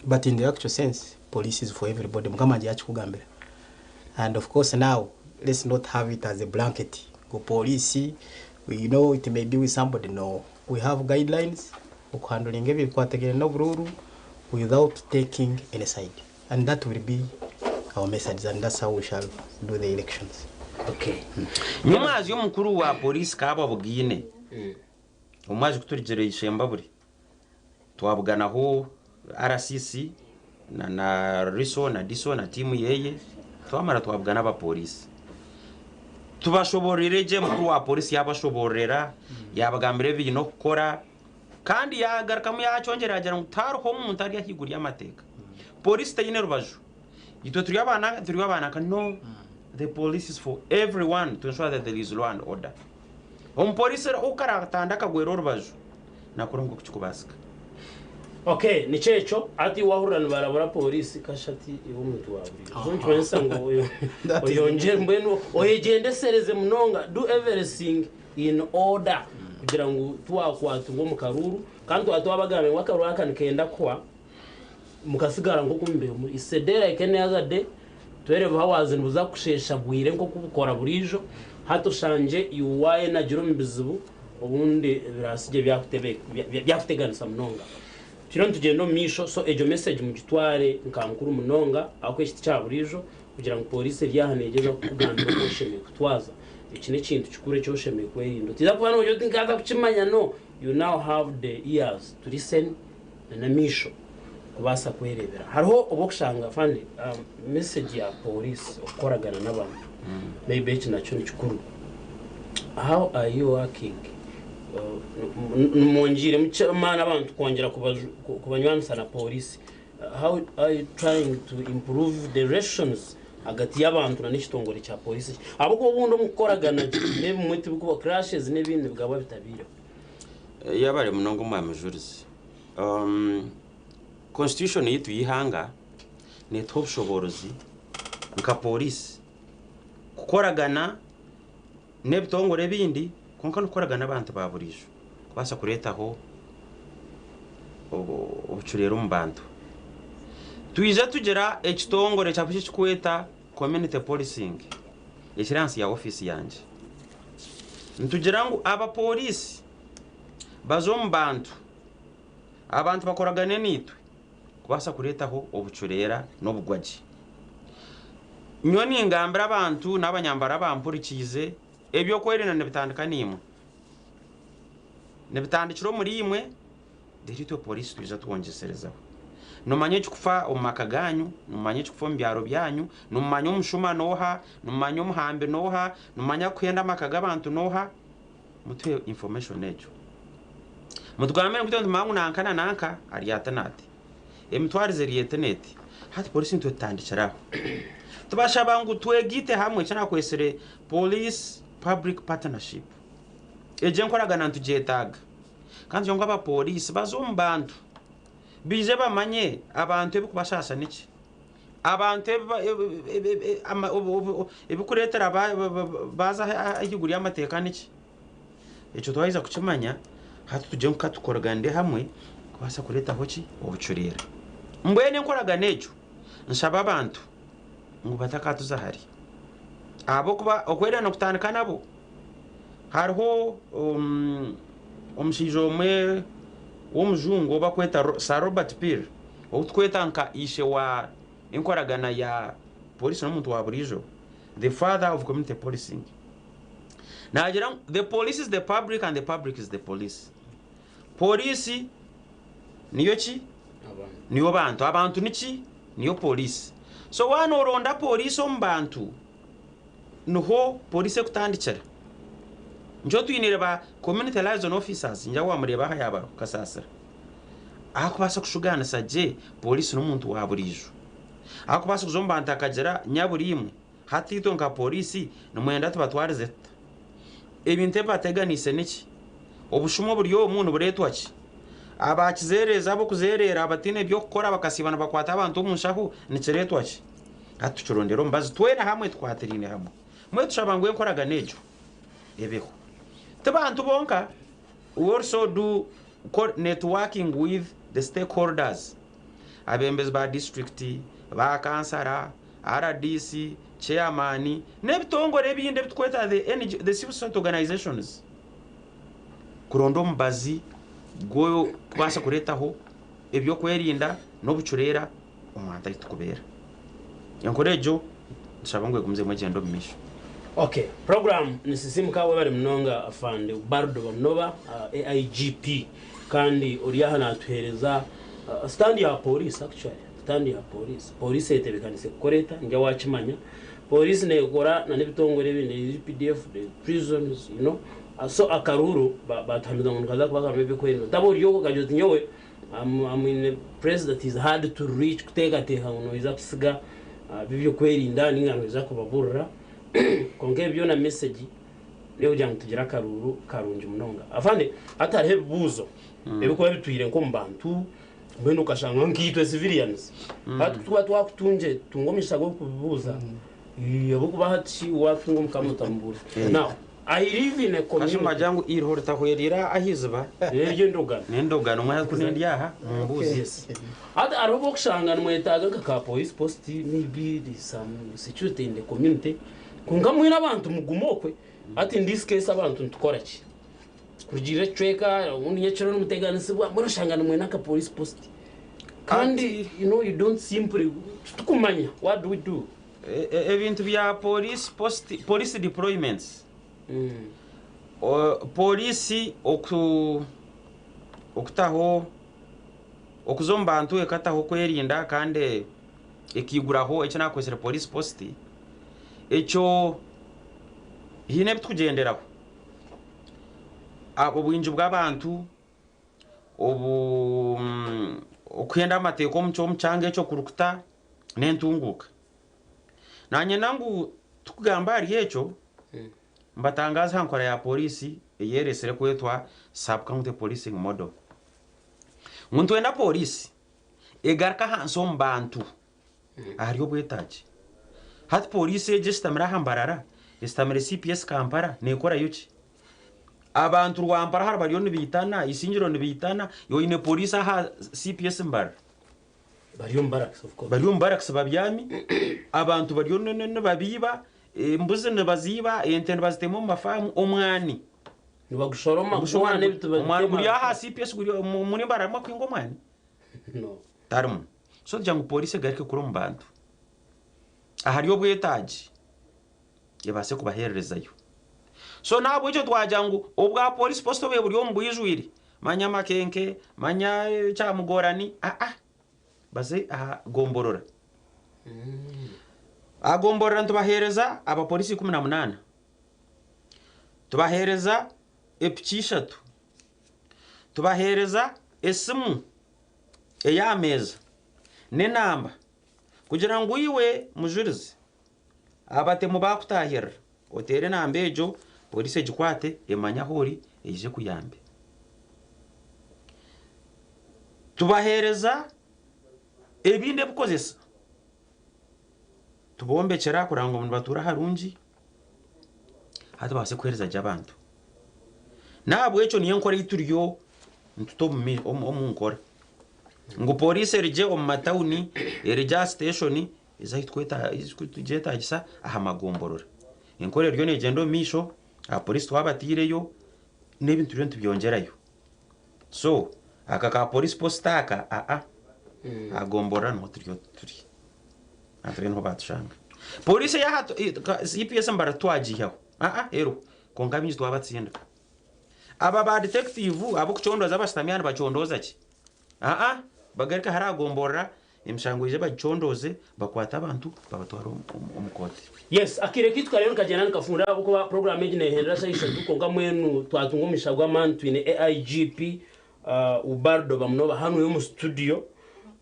but in the actual sense, police is for everybody. Mukama wangye yakikugambira. And of course now, let's not have it as a blanket ngu police, we know it may be with somebody, no. We have guidelines okuhanduringa ebikwatagaine n'oburuuru without taking any side and that will be our methods and that's how we shall do the elections. Okay. Nyomwazyo omukuru wa police kababugaine omwazyo kuturugire Ishembabure twabuganaho RCC na na Riso na Diso na tiimu yeye twamara twabugana aba police tubashobororire gye mukuru wa police yabashobororera yabagambira ebi baine okukora Kandi yaagarukamu yaakyongyera yaagira ngu tihariho omuntu ari ahaiguru y'amateeka. Police teine rubaju. Itwe turi abaana turi abaana nka no the police is for everyone to ensure that there is law and order. Omupoliisi okaratanda akagwera orubaju nakora nk'oku kirikubaasika. Okay, nikyo ekyo hati wahurira nibarabura polisi kasha ati iwe omuntu wa buriijo nikimanyisa ngu oyongyere mbwenu oyegyendesereze munonga do everything in order kugira ngu tiwakwatirwa omu karuuru kandi twaba twabagambire ngu akaruuru aka nikenda kuhwa mukasigara nk'oku mubaire muri. It's a day like any other day, 12 hours nibuza kusheesha bwire nk'oku bukora buriijo, hati oshangye iwe wayenagira omu bizibu obundi birasigye byakuteganisa munonga. Turiyo nitugyenda omu maisho so egyo message mugitware nka nkuru munonga ahabw'okuba eki tikya buriijo kugira ngu pooriisi eri aha neegyezaho kukugambira oku oshemereire kutwaza. Eki n'ekintu kikuru eki oshemereire kwerinda. Otiiza kuba noogira oti nkaza kukimanya no, you now have the ears to listen na n'amaisho Kubaasa kwereebera. Hariho obu okushanga afande message ya police okukoragana n'abantu maybe eki nakyo nikikuru. How are you working? Nimwongyeiremu ki amaani abantu kwongyera kubanywanisa na police? How are you trying to improve the relations ahagati y'abantu na n'ekitongore kya police? Ahabw'okuba obundi omu kukoragana gye n'ebimwe tibikuba clashes n'ebindi nibigaba bitabaireho. Yebare munonga Omwami Mujurizi. Constitution yaitu y'eihanga netuha obushoboorozi nka pooriisi kukoragana n'ebitongore ebindi kwonka n'okukoragana n'abantu ba buriijo kubaasa kureetaho obucureera omu bantu. Twija tugira ekitongore kyaitu eki turikweta community policing ekiri ahansi ya ofiisi yangye. Nitugira ngu abapooriisi baze omu bantu. Abantu bakoragane naitwe kubaasa kureetaho obucureera n'obugwagye. Nyowe ningambira abantu n'abanyambara abampurikiize, eby'okwerinda nibitandika naimwe. Nibitandikira omuri imwe, reero itwe pooriisi twija twongyeserezaho. Nimumanya ekirikufa omu maka gaanyu, nimumanya ekirikufa omu byaro byanyu, nimumanya omushuma n'oha, nimumanya omuhambi n'oha, nimumanya arikuhenda amaka g'abantu n'oha. Mutuhe information egyo. Mutugambire ngu itwe nitumanya ngu nanka na nanka ari ati n'ati. Emitwarize eri eti n'eti. Hati police nitwe tutandikira aho. Tubashaba ngu twegaite hamwe eki nakwetsire police public partnership. Egyo enkoragana nitugyetaaga. Kandi nitugira ngu abapoliisi baze omu bantu baije bamanye abantu ebirikubashaasha niki. Abantu ebirikureetera baaza ahaiguru y'amateeka niki? Ekyo twaheza kukimanya, hati tugye nka tukoraganire hamwe kubaasa kureetaho ki? Obucureera. Mbwenu enkoragana egyo, nshaba abantu ngu batakatuza hare. Ahabw'okuba okwerinda nikutandika nabo. Hariho omushaija omwe w'omujungu ou barikweta Sir Robert Peel ou turikweta nka ishe wa enkoragana ya pooriisi n'omuntu wa buriijo, the father of community policing, naagira ngu the police is the public and the public is the police. Pooriisi niyo ki? Niyo bantu. Abantu niki? Niyo pooriisi. So waaba nooronda pooriisi omu bantu, niho pooriisi ekutandikira. Nikyo twiniire ba community liaison officers, ningira waamureeba aha yaaba ariho Kasasira, ahakubaasa kushugaanisa gye pooriisi n'omuntu wa buriijo. Ahakubaasa kuza omu bantu akagira nyabura imwe, hati itwe nka pooriisi nimwenda tubatwarize tuta? Ebintu ebibateganiise niki? Obushuma oburi omu nibureetwa ki? Abakizeereezi ab'okuzeereera abataine by'okukora bakasiiba nibakwata abantu omu nshaho nikireetwa ki? Hati tukirondere omubazi twena hamwe tukwatiraine hamwe. Mbwenu tushaba ngu enkoragana egyo ebeho. Ti bantu bonka, we also do networking with the stakeholders, abebembezi ba disiturikiti, ba kansara, rdc, chairman n'ebitongore ebindi ebi turikweta the civil society organizations kuronda omubazi gw'okubaasa kureetaho eby'okwerinda n'obucureera omu bantu ahu turikubeera. Enkora egyo nitushaba ngu egumizemu egyende omu maisho. Ok, program nisisimuka webare munonga Afande Ubaldo Bamunoba AIGP kandi ori aha natuhereza stand ya police actually stand ya police, police etebekanise kukora eta nigya wakimanya police nekora na nebitongore ebindi UPDF, the prisons you know so akaruuru batuhamiza ngu nikaza kuba karimu ebyokwerinda otaba ori okwo okagira oti nyowe I'm I'm in a place that is hard to reach kuteekateeka ngu noija kutsiga ab'eby'okwerinda ninga noija kubaburira kwonka ebi byona message n'eyokugira ngu tugire akaruuru karungi munonga. Afande hati hariho ebibuuzo ebirikuba bitwire nk'omu bantu mbwenu okashanga nkaitwe civilians hati kutukuba twakutungire tutunga omugisha gw'okubibuuza ahabw'okuba hati shi waatunga omukama otamubuuza now I live in a Kasha community. mwagira ngu eiriho ritahwerire aha iziba. N'eryo endogano. N'endogano mwaza ku nendi aha mumbuuze. Yes. Hati hariho obu okushanga nimwetaaga nka ka police post maybe there is some security in the community kwonka mwine abantu mugume okwe. Hati in this case abantu nitukora ki? Kurugiirira ekicweka obundi nyekiro nimuteganisibwa mbwenu oshanga nimwenda nka police post kandi you know you don't simply titukumanya what do we do? Ebintu bya police post, police deployments, Pooriisi okutaho Okuza omu bantu ekataho okwerinda kandi ekaiguraho eki naakozire police post, ekyo haine ebi turikugyenderaho. Obwingi bw'abantu, obu okuhenda amateeka omu kyanga ekyo kurukuta n'entunguuka. Nanyenda ngu tukugamba ahari ekyo, mbatangaaze aha nkora ya pooriisi ei ereetsire kwetwa Sub-County Policing Model. Ngu nitwenda pooriisi egaruke ahansi omu bantu ahari obwetaagi. Hati pooriisi egi eshutamire aha Mbarara, eshutamire CPS Kampala neekorayo ki? Abantu Rwampara hare bariyo nibaitana, Isingiro nibaitana, iwe oine pooriisi aha CPS Mbarara? Bari omu barracks of course. Bari omu barracks babyami, abantu bariyo nibabiiba, embuzi nibaziiba, ente nibazitema omu mafaamu, omwani. Nibagushoroma gwona n'ebiti Omwani guri babitema. aha CPS guri muri Mbarara harimu akuhinga omwani? No. Tarimu. So kugira ngu pooriisi egaruke kura omu bantu ahari obwetaagi ebaase kubaheererezayo. So n'ahabw'ekyo twagira ngu obwa police post obwe buri omu bwijwire, manya Makenke, manya Kyamugorani, aa baze aha gomborora. Aha gomborora nitubaheereza abapoliisi 18, tubaheereza epiki ishatu, tubaheereza esimu ey'aha meeza n'enamba kugira ngu iwe mujurizi Abatemu baakutaahirira, oteere enamba egyo, pooriisi egikwate, emanye ahu ori, eije ekuyambe. Tubaheereza ebindi ebikozesa, tubombekyera kureba ngu nibatuura harungi, hati babaase kuheereza gye abantu. N'ahabw'ekyo niyo enkora ei turiyo nituta omu nkora ngu pooriisi erugye omu matawuni, erugye aha siteeshoni, Ezi ahu tugyetaagisa aha magomborora. Enkora eriyo neegyenda omu maisho, abapoliisi twabataireyo n'ebintu turiyo nitubyongyerayo. So aka ka police post aka aa aha gomborora niho turiyo turi. Abantu niho baatushanga. Poliisi ey'aha CPS Mbarara titwagiihaho aa eriho kwonka abaingi twabatsindika. Aba ba detective ab'okucondooza abashutami aha nibacondooza ki? Aa bagaruke hare aha gomborora Emishango eije bagicondooze, bakwate abantu babatware omu kooti. Yes, akaire kaitu kariyo nikagyenda nikafunda ahabw'okuba puroguraamu egi neehendera shaaha ishatu kwonka mbwenu twatunga omugisha gw'amaani twine AIGP Ubaldo Bamunoba hanu omu studio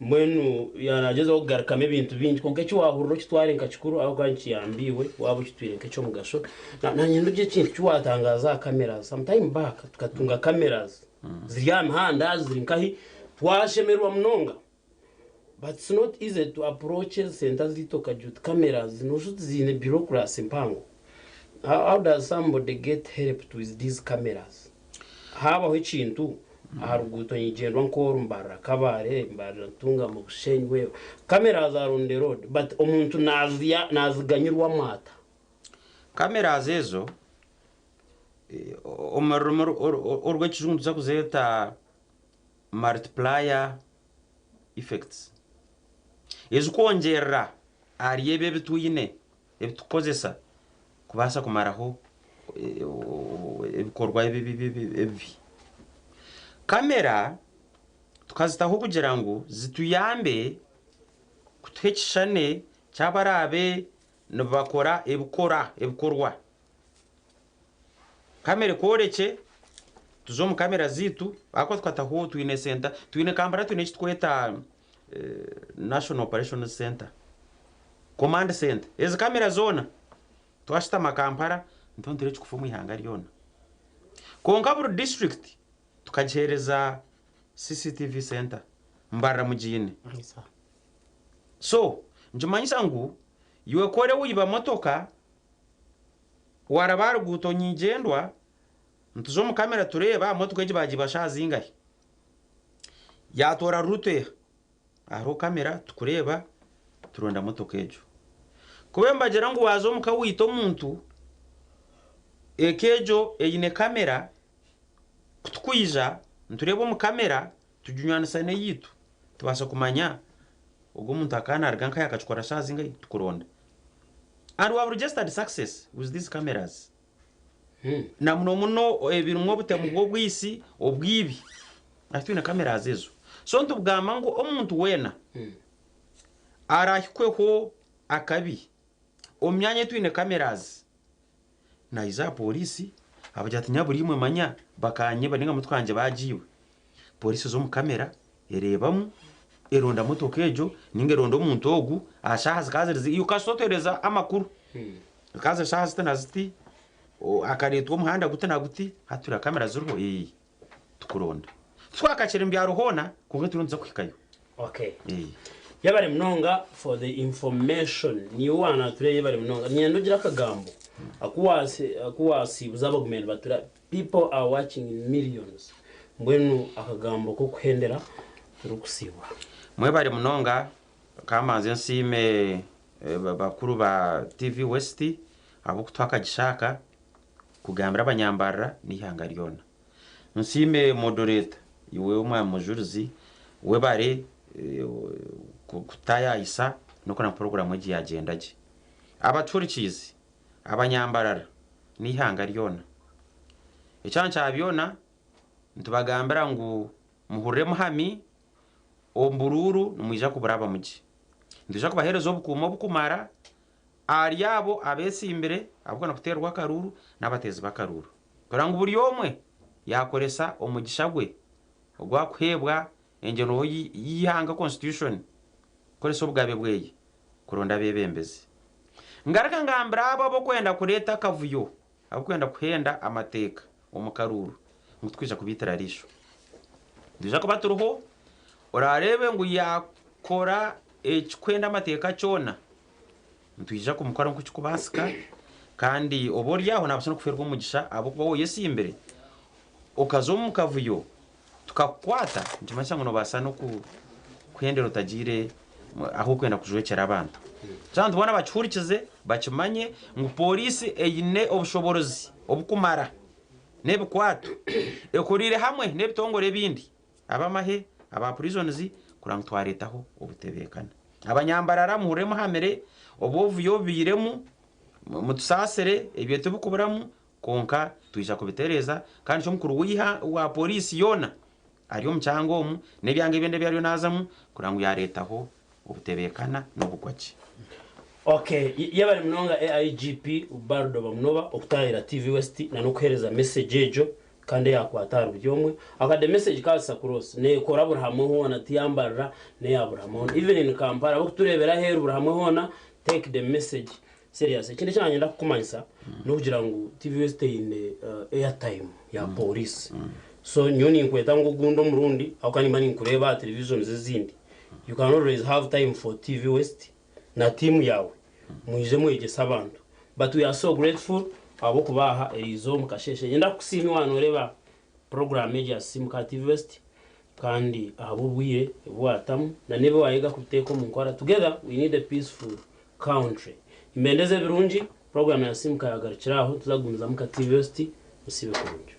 mbwenu yaanagyezaho kugarukamu ebintu bingi kwonka eki waahurira okitware nka kikuru ahabw'okuba nikiyamba iwe waaba okitwire nk'eky'omugasho. Naanye ndugye ekintu eki waatangaaza aha cameras, some time back tukatunga cameras ziri aha mihanda ziri nkahi twashemererwa munonga. But it's not easy to approach sente zaitu okagira oti cameras noshusha oti ziine bureaucracy mpango. How does somebody get helped with these cameras? Haabaho ekintu aha ruguuto nigyendwa nk'oru Mbarara Kabale, Mbarara Ntungamo, Bushenyi wherever. Cameras are on the road but omuntu naziganyirwamu ata? Cameras ezo omu rurimi orw'ekijungu nituza kuzeeta multiplier effects ezikwongyerera ahari ebi ebi twine ebi turikukozesa kubaasa kumaraho ebikorwa ebibi. Kamera tukazitaho kugira ngu zituyambe kutuha ekishushani ky'abaraabe nibakora ebikora ebikorwa. Kamera ekworekye, tuze omu kamera zaitu ahakuba tukataho twine senta, twine Kampala twine eki tukweta National Operations Centre, Command Centre. Ezi kamera zoona twashutama Kampala nituba nitureeba ekikufa omu ihanga ryona. Kwonka buri disiturikiti tukagiheereza CCTV Centre, Mbarara mugiine. So, nikimanyisa ngu iwe ku ore wiiba motoka, Waraba aha ruguuto nyigyendwa, nituza omu kamera tureeba motoka egi baagiiba shaaha zingahi. Yaatoora route eha? Hariho kamera tukureeba turonda motoka egyo. Ku nibagira ngu waaza omuka waita omuntu, eka egyo eine kamera, ku tukwija nitureeba omu kamera tuginywanisa n'eyaitu tubaasa kumanya Ogwo omuntu akaba naruga nkahi akakikora shaaha zingahi tukuronda and we have registered success with these cameras na muno muno ebirimu obutemu bw'obwisi obwibi hati twine cameras ezo. So nitugamba ngu omuntu weena arahikweho akabi omu myanya ei twine cameras, naija aha pooriisi abagira ati nyabura imwe manya bakanyeba ninga motoka yangye baagiiba. Pooriisi eza omu kamera ereebamu, eronda motoka egyo ninga eronda omuntu ogu aha shaaha zikaba ziri iwe kasita otuheereza amakuru. Zikaba ziri shaaha ziti na ziti, akareetwa omuhanda guti na guti, hati turiha kamera ziriho ee tukuronda. Titwakakira omu byaro hoona kwonka turiyo nituza kuhikayo. Okay. Yebare munonga for the information. Niiwe waanature yebare munonga. Niinyenda ogire akagambo aku aku waasiibuza abagume nibatura. People are watching in millions. Mbwenu akagambo k'okuhendera turikusiibura. Mwebare munonga kamanze nsiime bakuru ba TV West ahabw'okutuha akagisha aka kugambira abanyambarara n'eihanga ryona. Nsiime moderator iwe Omwami Mujurizi webare kutayayisa n'okureba ngu puroguramu egi yagyenda gye. Abatuhurikiize, abanyambarara n'eihanga ryona, ekyanga kya byona nitubagambira ngu muhurire muhami, omu buruuru nimwija kuburabamu gye. Nitwija kubaheereza obukuumi obukumara ahari abo abetsimbire abarikwenda kuteerwa akaruuru n'abateezi b'akaruuru. Kureba ngu buri omwe yaakoresa omugisha gwe ogwakuheebwa engyerwaho y'eihanga, constitution, kukoresa obugabe bweye kuronda abeebembezi. Ngaruka ngambira abo ab'okwenda kureeta akavuyo, ab'okwenda kuhenda amateeka omu karuuru ngu tikwija kubaitira riisho. Nitwija kuba turiho, oraareebe ngu yaakora ekikuhenda amateeka kyona, Nitwija kumukora nk'oku kirikubaasika, kandi oboolyaho naabaasa n'okufeerwa omugisha ahabw'okuba waaba oyetsimbire okaza omu kavuyo tukakukwata, nikimanyisa ngu noobaasa n'okuhendera otagiire ahu orikwenda kujwekyera abantu. So abantu boona bakihurikize bakimanye ngu pooriisi eine obushoboorozi oburikumara n'ebikwato, ekuriire hamwe n'ebitongore ebindi. Ab'amahe, aba prisons kureba ngu twareetaho obutebeekana. Abanyambarara muhurire muhamire, obwovuyo obubairemu mutusaasire ebyo tibikuburamu kwonka twija kubitereeza kandi nikyo mukuru wa poriisi yoona ari omu kyanga omu n'ebyanga ebindi ebi ariyo naazamu kureba ngu yareetaho obutebeekana n'obugwagye. Ok, yebare munonga AIGP Ubaldo Bamunoba okutahirira TV West na n'okuhereza message egyo kandi eyakwata ahari buri omwe. Akade message kaza across nekora buri hamwe hoona tiyambarira neya buri hamwe hoona even in Kampala abakuturebera aheru buri hamwe hoona take the message serious. Ekindi eki nanyenda kukumanyisa nokugira ngu TV West eine airtime ya police so nyowe ninkweta ngu ogundi omurundi ahabw'okuba nimba ninkureeba aha televisions ezindi you can always have time for TV West na team yaawe mwije mwegyese abantu but we are so grateful ahabw'okuba aha eriizooba omu kasheeshe niinyenda kukusiima waaba nooreeba puroguraamu egi ya Sisiimuka aha TV West kandi ahabw'obwire obu waatamu na n'ebi waayega kubiteeka omu nkora together we need a peaceful country. Nimbendeza ebirungi, puroguraamu ya Sisiimuka yaagarukira aho tuza kugumizamu nka TV West musiibe kurungi.